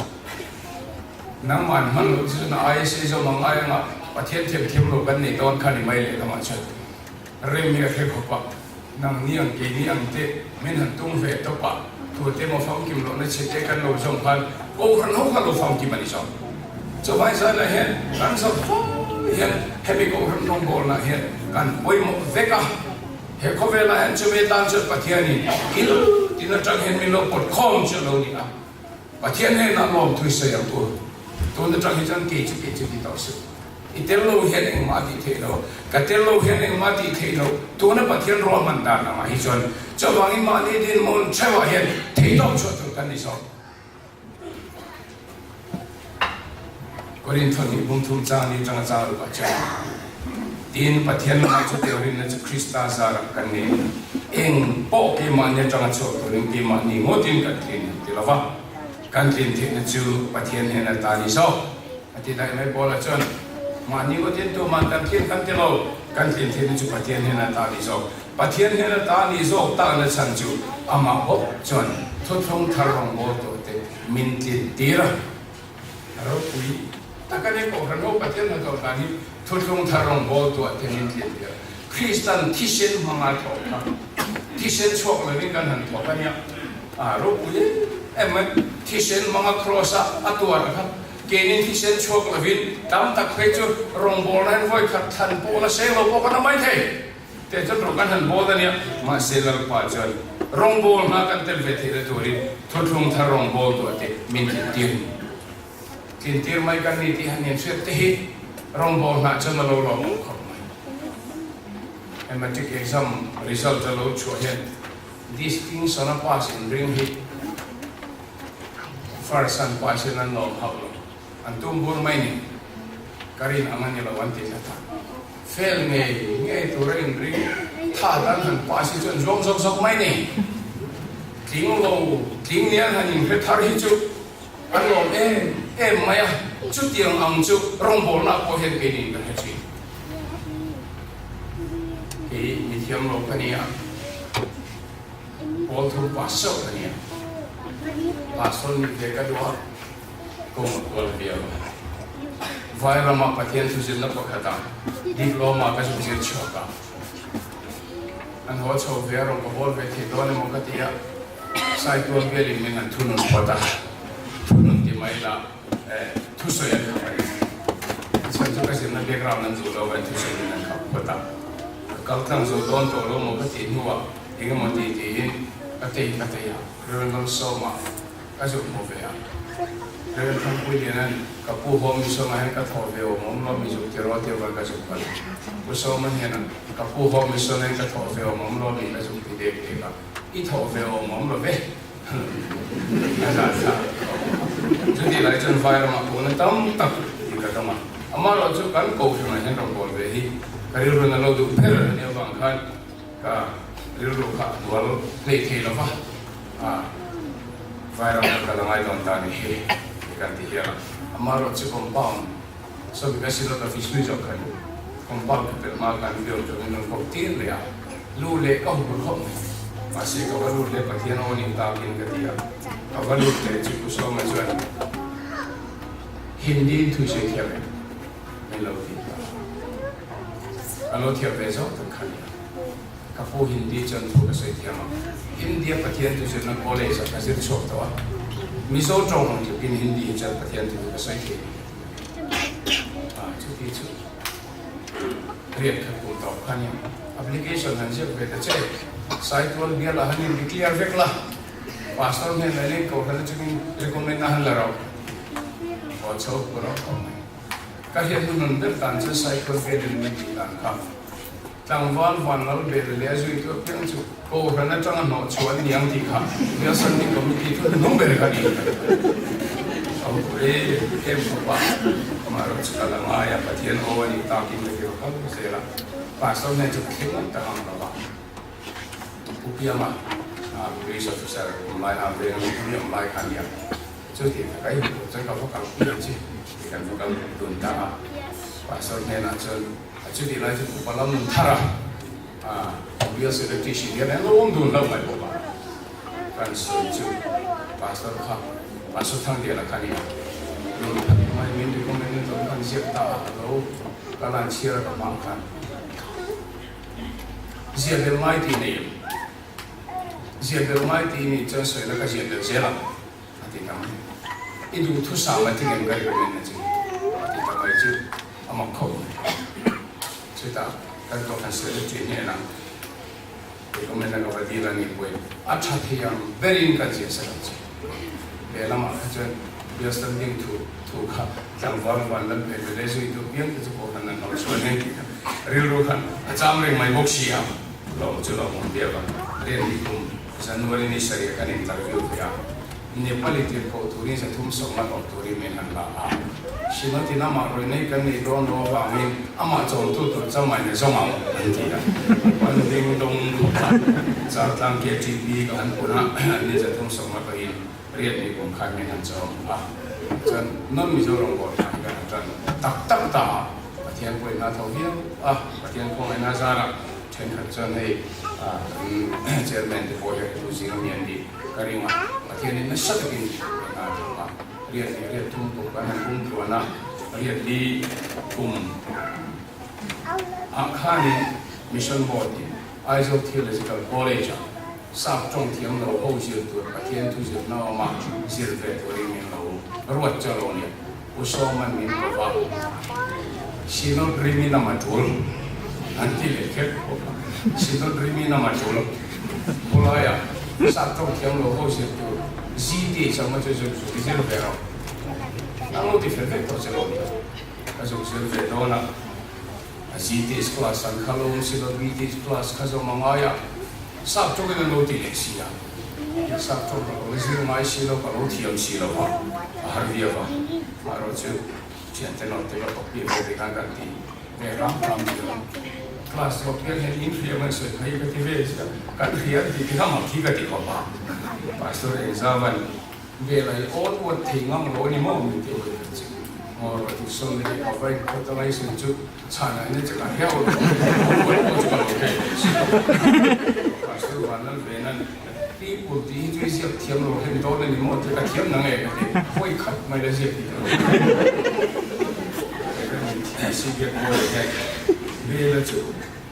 Nangmah an hman loh chu chuan a ISA zawm ang ai anga Pathian thiamthiam lo kan nei dawn kha ni mai leh lamah chuan rem hi a hre khawp a. Nang ni ang kei ni ang te min han tum ve tawp a, thu te maw famkim lohna chhe te kan lo zawm khan Kohhran ho kha lo famkim a ni zawk. Chuvai zanah hian kan zawm fai hian hemi Kohhran rawngbawlnah hian kan pawimawh vek a, he khawvelah hian chumi atan chuan Pathianin kil tin atang hian min lo pawt khawm chu a lo ni a. Pathian hnenah lawmthu i sawi ang u. Tun atang hi chuan kei chu kei chu ti tawh suh. I tel lo hian engmah a tih theih lo. Ka tel lo hian engmah a tih theih lo. Tuna Pathian ruahman dan angah hi chuan chuvangin mahni dinhmun theuhah hian theihtawp chhuah tur kan ni zawk. Korintho nih bumthum chang ni atanga chang rukah chuan, Tin, Pathian lamah chu teurinna chu Krista zarah kan nei a ni. Eng pawh keimahni atanga chhuak turin keimahni ngawtin kan tlin han ti lo va, kan tlin theihna chu Pathian hnen ata a ni zawk. A ti daih mai. Paula chuan, Mahni ngawtin tuman kan tlin kan ti lo, kan tlin theihna chu Pathian hnen ata a ni zawk. Pathian hnen ata a nih zawk takna chhan chu amah bawk chuan thuthlung thar rawngbâwl tawhte min tlin tir a. A ropui tak a ni, Kohhran ho Pathian hnathawh dan hi thuthlung thar rawngbâwl tuahte min tlin tir a. Kristan thisen hmanga thawk kha thisen chhuak lovin kan han thawk a nia. A ropui em em mai, thisen hmanga kraws-a a tuar kha keinin thisen chhuak lovin tam tak phei chu rawngbâwlna hian vawi khat thlan pawh la seng lo pawh kan awm maithei. Teh chuan rawng kan han bawl a nia, mahse Lalpa chuan rawngbâwl hna kan tel ve theihna turin thuthlung thar rawngbâwl tuah te min tlintir ni. Tlintir mai kan ni tih han inhriat te hi rawngbâwl hnah chuan a lo lawmawm khawp mai. He matric exam result a lo chhuah hian distinction a pass inring hi first an pass in an lawm hauh lo. An tum bur mai ni. Ka rin ang a ni lo an ti tlat a. Fail ngei ngei tur a inring that an han pass hi chu an zuam zawk zawk mai ni. Tling lo tling ni an han inhre thar hi chu an lawm em em mai a. Chutiang ang chu rawngbawlna pawh hian kei niin ka hre thin. Kei mithiam lo ka ni a. Pawl thum pass chauh ka ni a. Pastor nih ve ka duh a. Kawng a kual viau a. Vai ramah Pathian thuzirna pakhatah diploma ka zuk zir chhuak a. An haw chho ve a, rawn ka bawl ve thei dawn emaw ka ti a, Saitual bialin min han thunun phawt a, thunun ti mai la thusawi an khap a ni. A chhan chu ka zirna background an duh lo an thusawi min han khap phawt a. Ka kal tlang zo dawn tawh lo maw ka tih hnuah eng emaw ti tiin ka tei ka tei a, Reverend Sawma Ka zuk hmu ve a. Rev. Thangpui Lianan, Ka pu Home Mission ah hian ka thawh ve awm awm lo mi zuk tiraw tih avang ka zuk palh. Pu Sawma hnenah, Ka pu Home Mission ah hian ka thawh ve awm awm lo mi ka zuk ti dek dek a, i thawh ve awm awm lo ve. A zah thlak. Chutih lai chuan vai ramah pawhna tam tak tih ka dawng a. Amaherawh chu kan kohhranah hian rawn bawl ve hi ka rilru na lo duh ber a nih avang khan ka rilru kha a hnual hlei thei lo va. A, Vairam ka kal a ngai dawn ta ni hi ti kan ti hial a. Amaherawh chu compound saw mi ka Synod office hlui zawk kha ni. Compound ka pelh hma khan bial tawngin rawn kawp tir leh a, lu leh ka hur khawp mai. Mahse ka va lut leh Pathian aw nih takin ka ti a, ka va lut leh chu Pu Sawma chuan Hindi in thui sawi thiam em? Min lo ti ta. Ka lo thiam ve zawk tak kha nia. Ka pu Hindi chuan thu ka sawi thiam a, India Pathian thu zirna college ah ka zir chhuak tawh a, Mizo tawng ang tlukin Hindi hi chuan Pathian thu chu ka sawi thei a, chuti chu riat khat kum tawp kha nia, application han ziak ve ta che, Saitual bial ah han in declare vek la, Pastor hnen ah hian kohhran atangin recommend a han la rauh, aw chho pu rauh khawp mai. Ka hriat hnuhnun ber tan chuan Saitual bial in min tih dan kha. Tlangval vanlal bel leh a zuitu apiang chu Kohhran atanga hnawh chhuah an ni ang tih kha Bial Sunday Committee thu hnung ber kha ni. A hu em em khawp a, amaherawh chu kal a ngai a, Pathian aw a nih takin ka ti kal zel a, Pastor hnen chu ka thleng ngawt ta ngang lo va. Pu Piama, Police Officer awm lai a veng a awm lai kha a ni a, Chuti tak a inhmuh chuan ka va kal pui ang che tih kan va kal dun ta a. Pastor hnenah chuan a chutih lai chu Pupa lam nun thar a, Bial Secretary hrilh hian an lo awm dun hlauh mai bawk a. Kan sawi chu Pastor kha Pastor Thangdiala kha a ni a, nun that mai min recommend in tlawm khan ziak ta a, a lo kal a an chhiar a ka hmang khan ziah belh ngai tih nei em? Ziah belh ngai tih nih chuan sawi la ka ziah belh zel ang. A ti ta mai. I duh thusam a ti ngem ka recommend na che a ti ta mai chu a mak khawp mai. Chutah kan kohhran secretary hnenah recommend na ka va dil a nih pawhin a tha thei ang berin ka ziah sak ang che. Lehlamah kha chuan bial standing thu thu kha tlangval van lam ve ve le zui duh piang te chu kohhran an lo chhuan eng tih kha rilru khan a cham reng mai bawk si a, lawm chu lawm awm viau a, rian ni kum January ni sarih kan interview ve a, Nepali tirhkoh turin 350 awm turin min han la a, Shilawtin amah rawi nei kan nei dawn lo avangin amah chawmtu tur chamai na zawng ang an ti a, an ding dawng khawp a, Chartlang KTP ka han pun a, an ni 350 pawhin riat ni kum khan min han chawm a, chuan non Mizoram board khan kan han tan tak tak ta a, Pathian pawhin a tho viau a, Pathian khawngaihna zarah thenkhat chuan hei kan chairman te pawh hi a tu zing ami an ni. Ka ring a, Pathianin nasa takin hna a thawk a, riat leh riat thum kum kan han bum tluan a, riat li kum ah khanin Mission Board in Aizawl Theological College ah sap tawng thiam lo ho zir tur Pathian thu zirna awm a zir ve turin min lo ruat chu a lo ni. Pu Sawman min ko va, Synod Rimi lama tul an ti leh kher bawk a, Synod Rimi lama tul khawlaia sap tawng thiam lo ho zir tur ZT chauhna chu zuk zuk i zir ve rawh. Nang lo ti fel vek tawh che lo ni. Ka zuk zir ve dawn a, a ZT class an kha lo awm si lo, BT class kha zawm a ngai a, sap tawngin an lo ti leh si a. Sap tawng ka lo zir ngai si lo, ka lo thiam si lo va, a har viau va. Amaherawh chu thiante nawr te ka copy ve te khan kan ti ve ram ram ti lo. Class zawk hian hian in hria man sawi phei ka ti ve zia, kan hria an tih te kha mak hi ka ti khawp a. Pastor Engzavan vel ai awn uat thei ngang lo a ni maw min ti awih khat chu. Ngaw rawh ti sawn leh ka vai khawt a ngaihsawn chu Chhana in a che ka hiau lo, uat pawh chu ka lo thei lo si. Pastor Vanlal Venan, People tih hi chu i ziak thiam lo hlen dawn a ni maw tih ka thiam na nge ka ti, hawi khat mai la ziak tih ka lo hre. Sibiak mawi hian Bela chu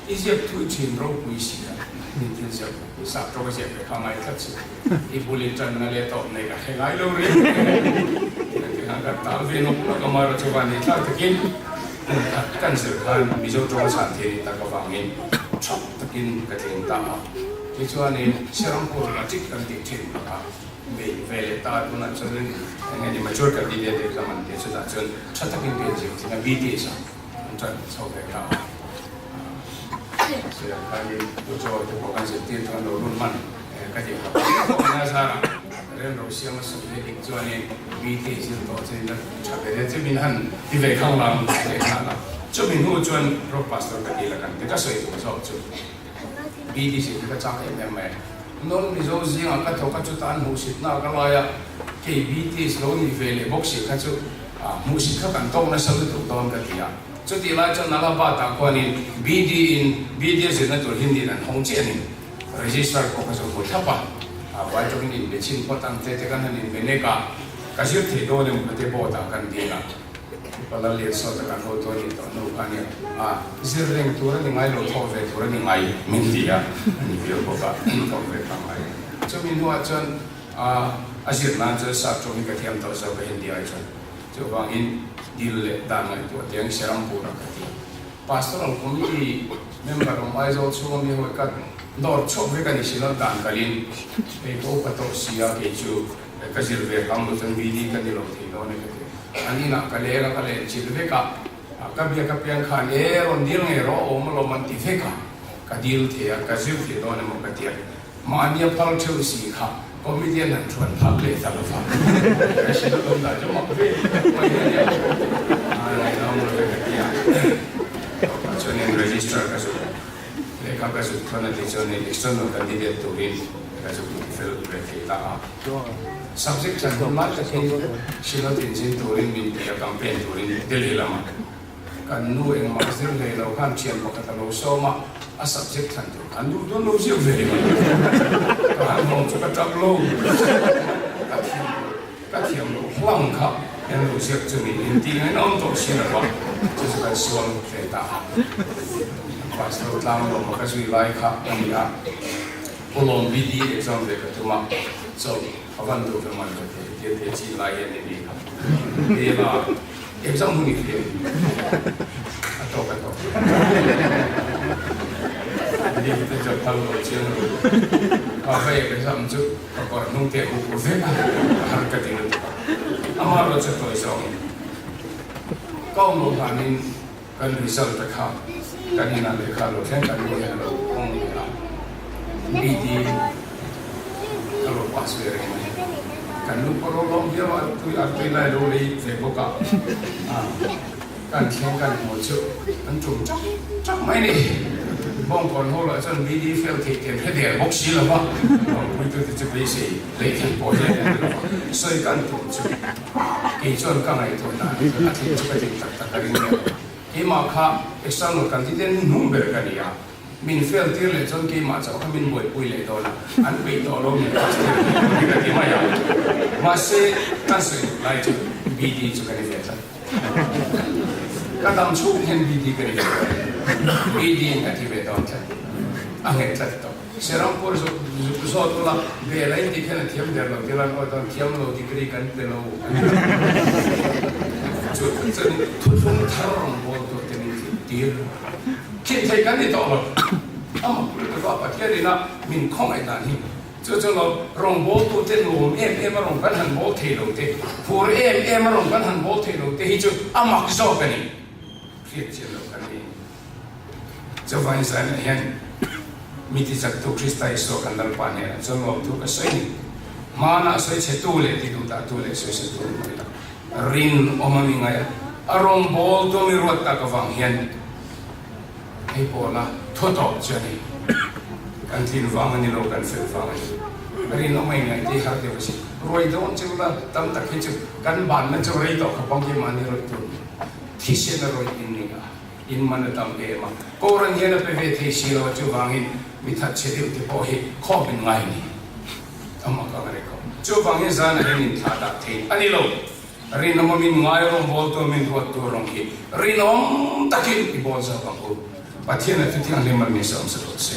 i ziak thui thin ropui si a, min thil ziak ropui sap tawk a ziak ve kha ngai tlat si, i bul i tanna leh tawp nei ka hre ngai lo reng reng a, kan tal ve nawk nawk a, amaherawhchu van ei thlak takin Hmun khat kan zir khan Mizo tawng chhan thei ni tak avangin thap takin ka tling ta a. Tichuanin Serampur Latik kan tih thin kha bei ve leh ta a, tunah chuanin eng nge ni mature candidate exam an tih chutah chuan tha takin ka inzir thin a, BTS ah an tan chho ve ta a. Chutiang khanin Pu Chaw te pawh kan zirtir chuan lo run hman ka ti kha. Pawh zarah Rel ro siam a sawi leh dik chuanin BT zir tawh chu ila tha ve hle chu min han ti ve khang lam leh nghal a. Chumi hnu chuan Rock Pastor ka ti la kan ti ka sawi tur zawk chu BT zir hi ka chak em em mai a. Non Mizo zingah ka thawk a chuta an hmuhsitna ka lai a, kei BT lo ni ve leh bawk si kha chu hmuhsit kha kan tawk nasa lutuk dawn ka ti a. Chutih lai chuan Allahabad-ah khuanin BD in BD a zirna tur Hindi in an hawng chiah a ni. Register pawh ka zawh hmu thlap a, a vai tawkin inbe chhin phawt ang che te kan han inbe nek a, ka zir thei dawn emaw ka te board ah kan dil a, Upa Lallian sawta kan hotu a nih tawh hnu kha ania, a zir reng tur a ni ngai lo, thawk ve tur a ni ngai min ti a, a ni viau bawk a, thawk ve ka ngai. Chumi hnuah chuan a zir nan chuan sap tawngin ka thiam tawh zawk a Hindi ai chuan, chuvangin dil leh dan ngaihtuah tiang Serampur ah ka ti a. Pastoral Committee member awm Aizawl chhunga mi hawi ka dawr chhuak vek a ni si lo, dan kalin hei ka upa tawh si a, kei chu ka zir ve hram lo chuan BD ka ni lo thei dawn e ka ti. An inah ka leng a, ka len chilh vek a, ka biak apiang khan e rawn dil ngei rawh awm alawm an ti vek a, ka dil thei a, ka zir thei dawn emaw ka ti a, mahni a phal theuh si kha committee an han thuan phak leh ta lo va, ka hrilh a awm dan chu mak ve mai a nia, a ngaihna awm lo ve ka ti a, tawpah chuanin register ka zuk lehkha ka zuk thawn a tih chuanin external candidate turin ka zuk fel ve thei ta a, subject chan hun lai takin Shillong inzin turin min ti a, campaign turin Delhi lamah. Kan nu engmah zir hlei lo khan thian pakhat a lo sawm a, a subject thlan tur khan duh dawn lo ziak ve ringawt. Ka han hawng chu ka tap lo, ka thiam lo, ka thiam loh hlang kha en lo ziak chu niin inti ngain a awm tawh si lo va, chu chu kan sual ve ta a. Pastor Tlanglawma ka zui lai kha a ni a, Pu Lawm BD exam ve ka tum a, chawlh a van duh ve man ka ti, hetia tia chin lai hian i ni kha. Bela. Exam hun i hria a tawk a tawk. Leave te chu a phal lo chiang lo. Ka va exam chu ka kawr hnung te a huh vek a, a har ka ti lutuk a. Amah erawh chu tawi zawngin ka awm loh hlanin kan result te kha kan inah lehkha lo thleng kan nu hian a lo hawng leh a. BD ka lo pass ve reng mai. Kan nu pawh lo lawm viau a, tui a tui lai lo lei ve bawk a. Kan thleng kan hmuh chu an tum chak chak mai ni. Bawngkawn ho lah chuan BD fail theih te an hre der bawk si lo va, Bawngpuitute chu beisei lei theih pawh hian an ni lo va, sawi kan tum chu kei chuan ka ngaihtuah dan a thleng chu ka tih tak tak ka ring leh lo. Keimah kha external candidate hnuhnung ber ka ni a, min fail tir leh chuan keimah chauh kha min buaipui leh dawn a, an peih tawh lo min pass tir leh dawn hi ka ti mai a. Mahse, kan sawi duh lai chu BD chu ka ni ve tlat. Ka dam chhung hian BD ka ni ve tawh e. BD in ka ti ve dawn tlat. A nghet tlat tawh. Serampur zuk zuk zawt ula, bel a inti khian a thiam der lo ti lan awi dawn, thiam lo degree kan pe lo an ti lo. Chu chuan thuthlung thar rawngbâwl tur te min thih tir. Khin thei kan ni tawh lo. Amah lutuk a Pathian ina min khawngaih dan hi. Chu chu lo rawngbawltute nuam em em a rawn kan han bawl thei lo te, phur em em a rawn kan han bawl thei lo te hi chu a mak zawk a ni. Hriat chian loh kan ni. Chuvangin zanah hian mi tichaktu Krista Isua kan Lalpa hnenah chuan lawmthu ka sawi ni. Hmanah sawi chhetu leh tiduhdahtu leh sawisetu an hmawih tak. Rinawm a mi ngai a, a rawngbawltu mi ruat tak avang hian Hei pawla thaw tawp chu a ni. Kan tlin vang a ni lo, kan fel vang a ni. Rinawm a ingaih tih har deuh a si. Ruai dawn chu la tam tak hi chu kan banna chu rei tawh khawp ang hi mahni rawih tur ni. Thisen a rawih in ning a, in man a tam em a. Koran hian a pe ve thei si lo a, chuvangin mi thatchhe deuh te pawh hi khawm in ngai a ni. A mak ang reng khawp. Chuvangin zanah hian inthlah dah thei a ni lo. Rinawm a min ngai rawngbawl tur min ruat tur rawng hi rinawm takin i bawl zawk ang u. Pathian a thuthianghlim an ni sawm sa rawh se.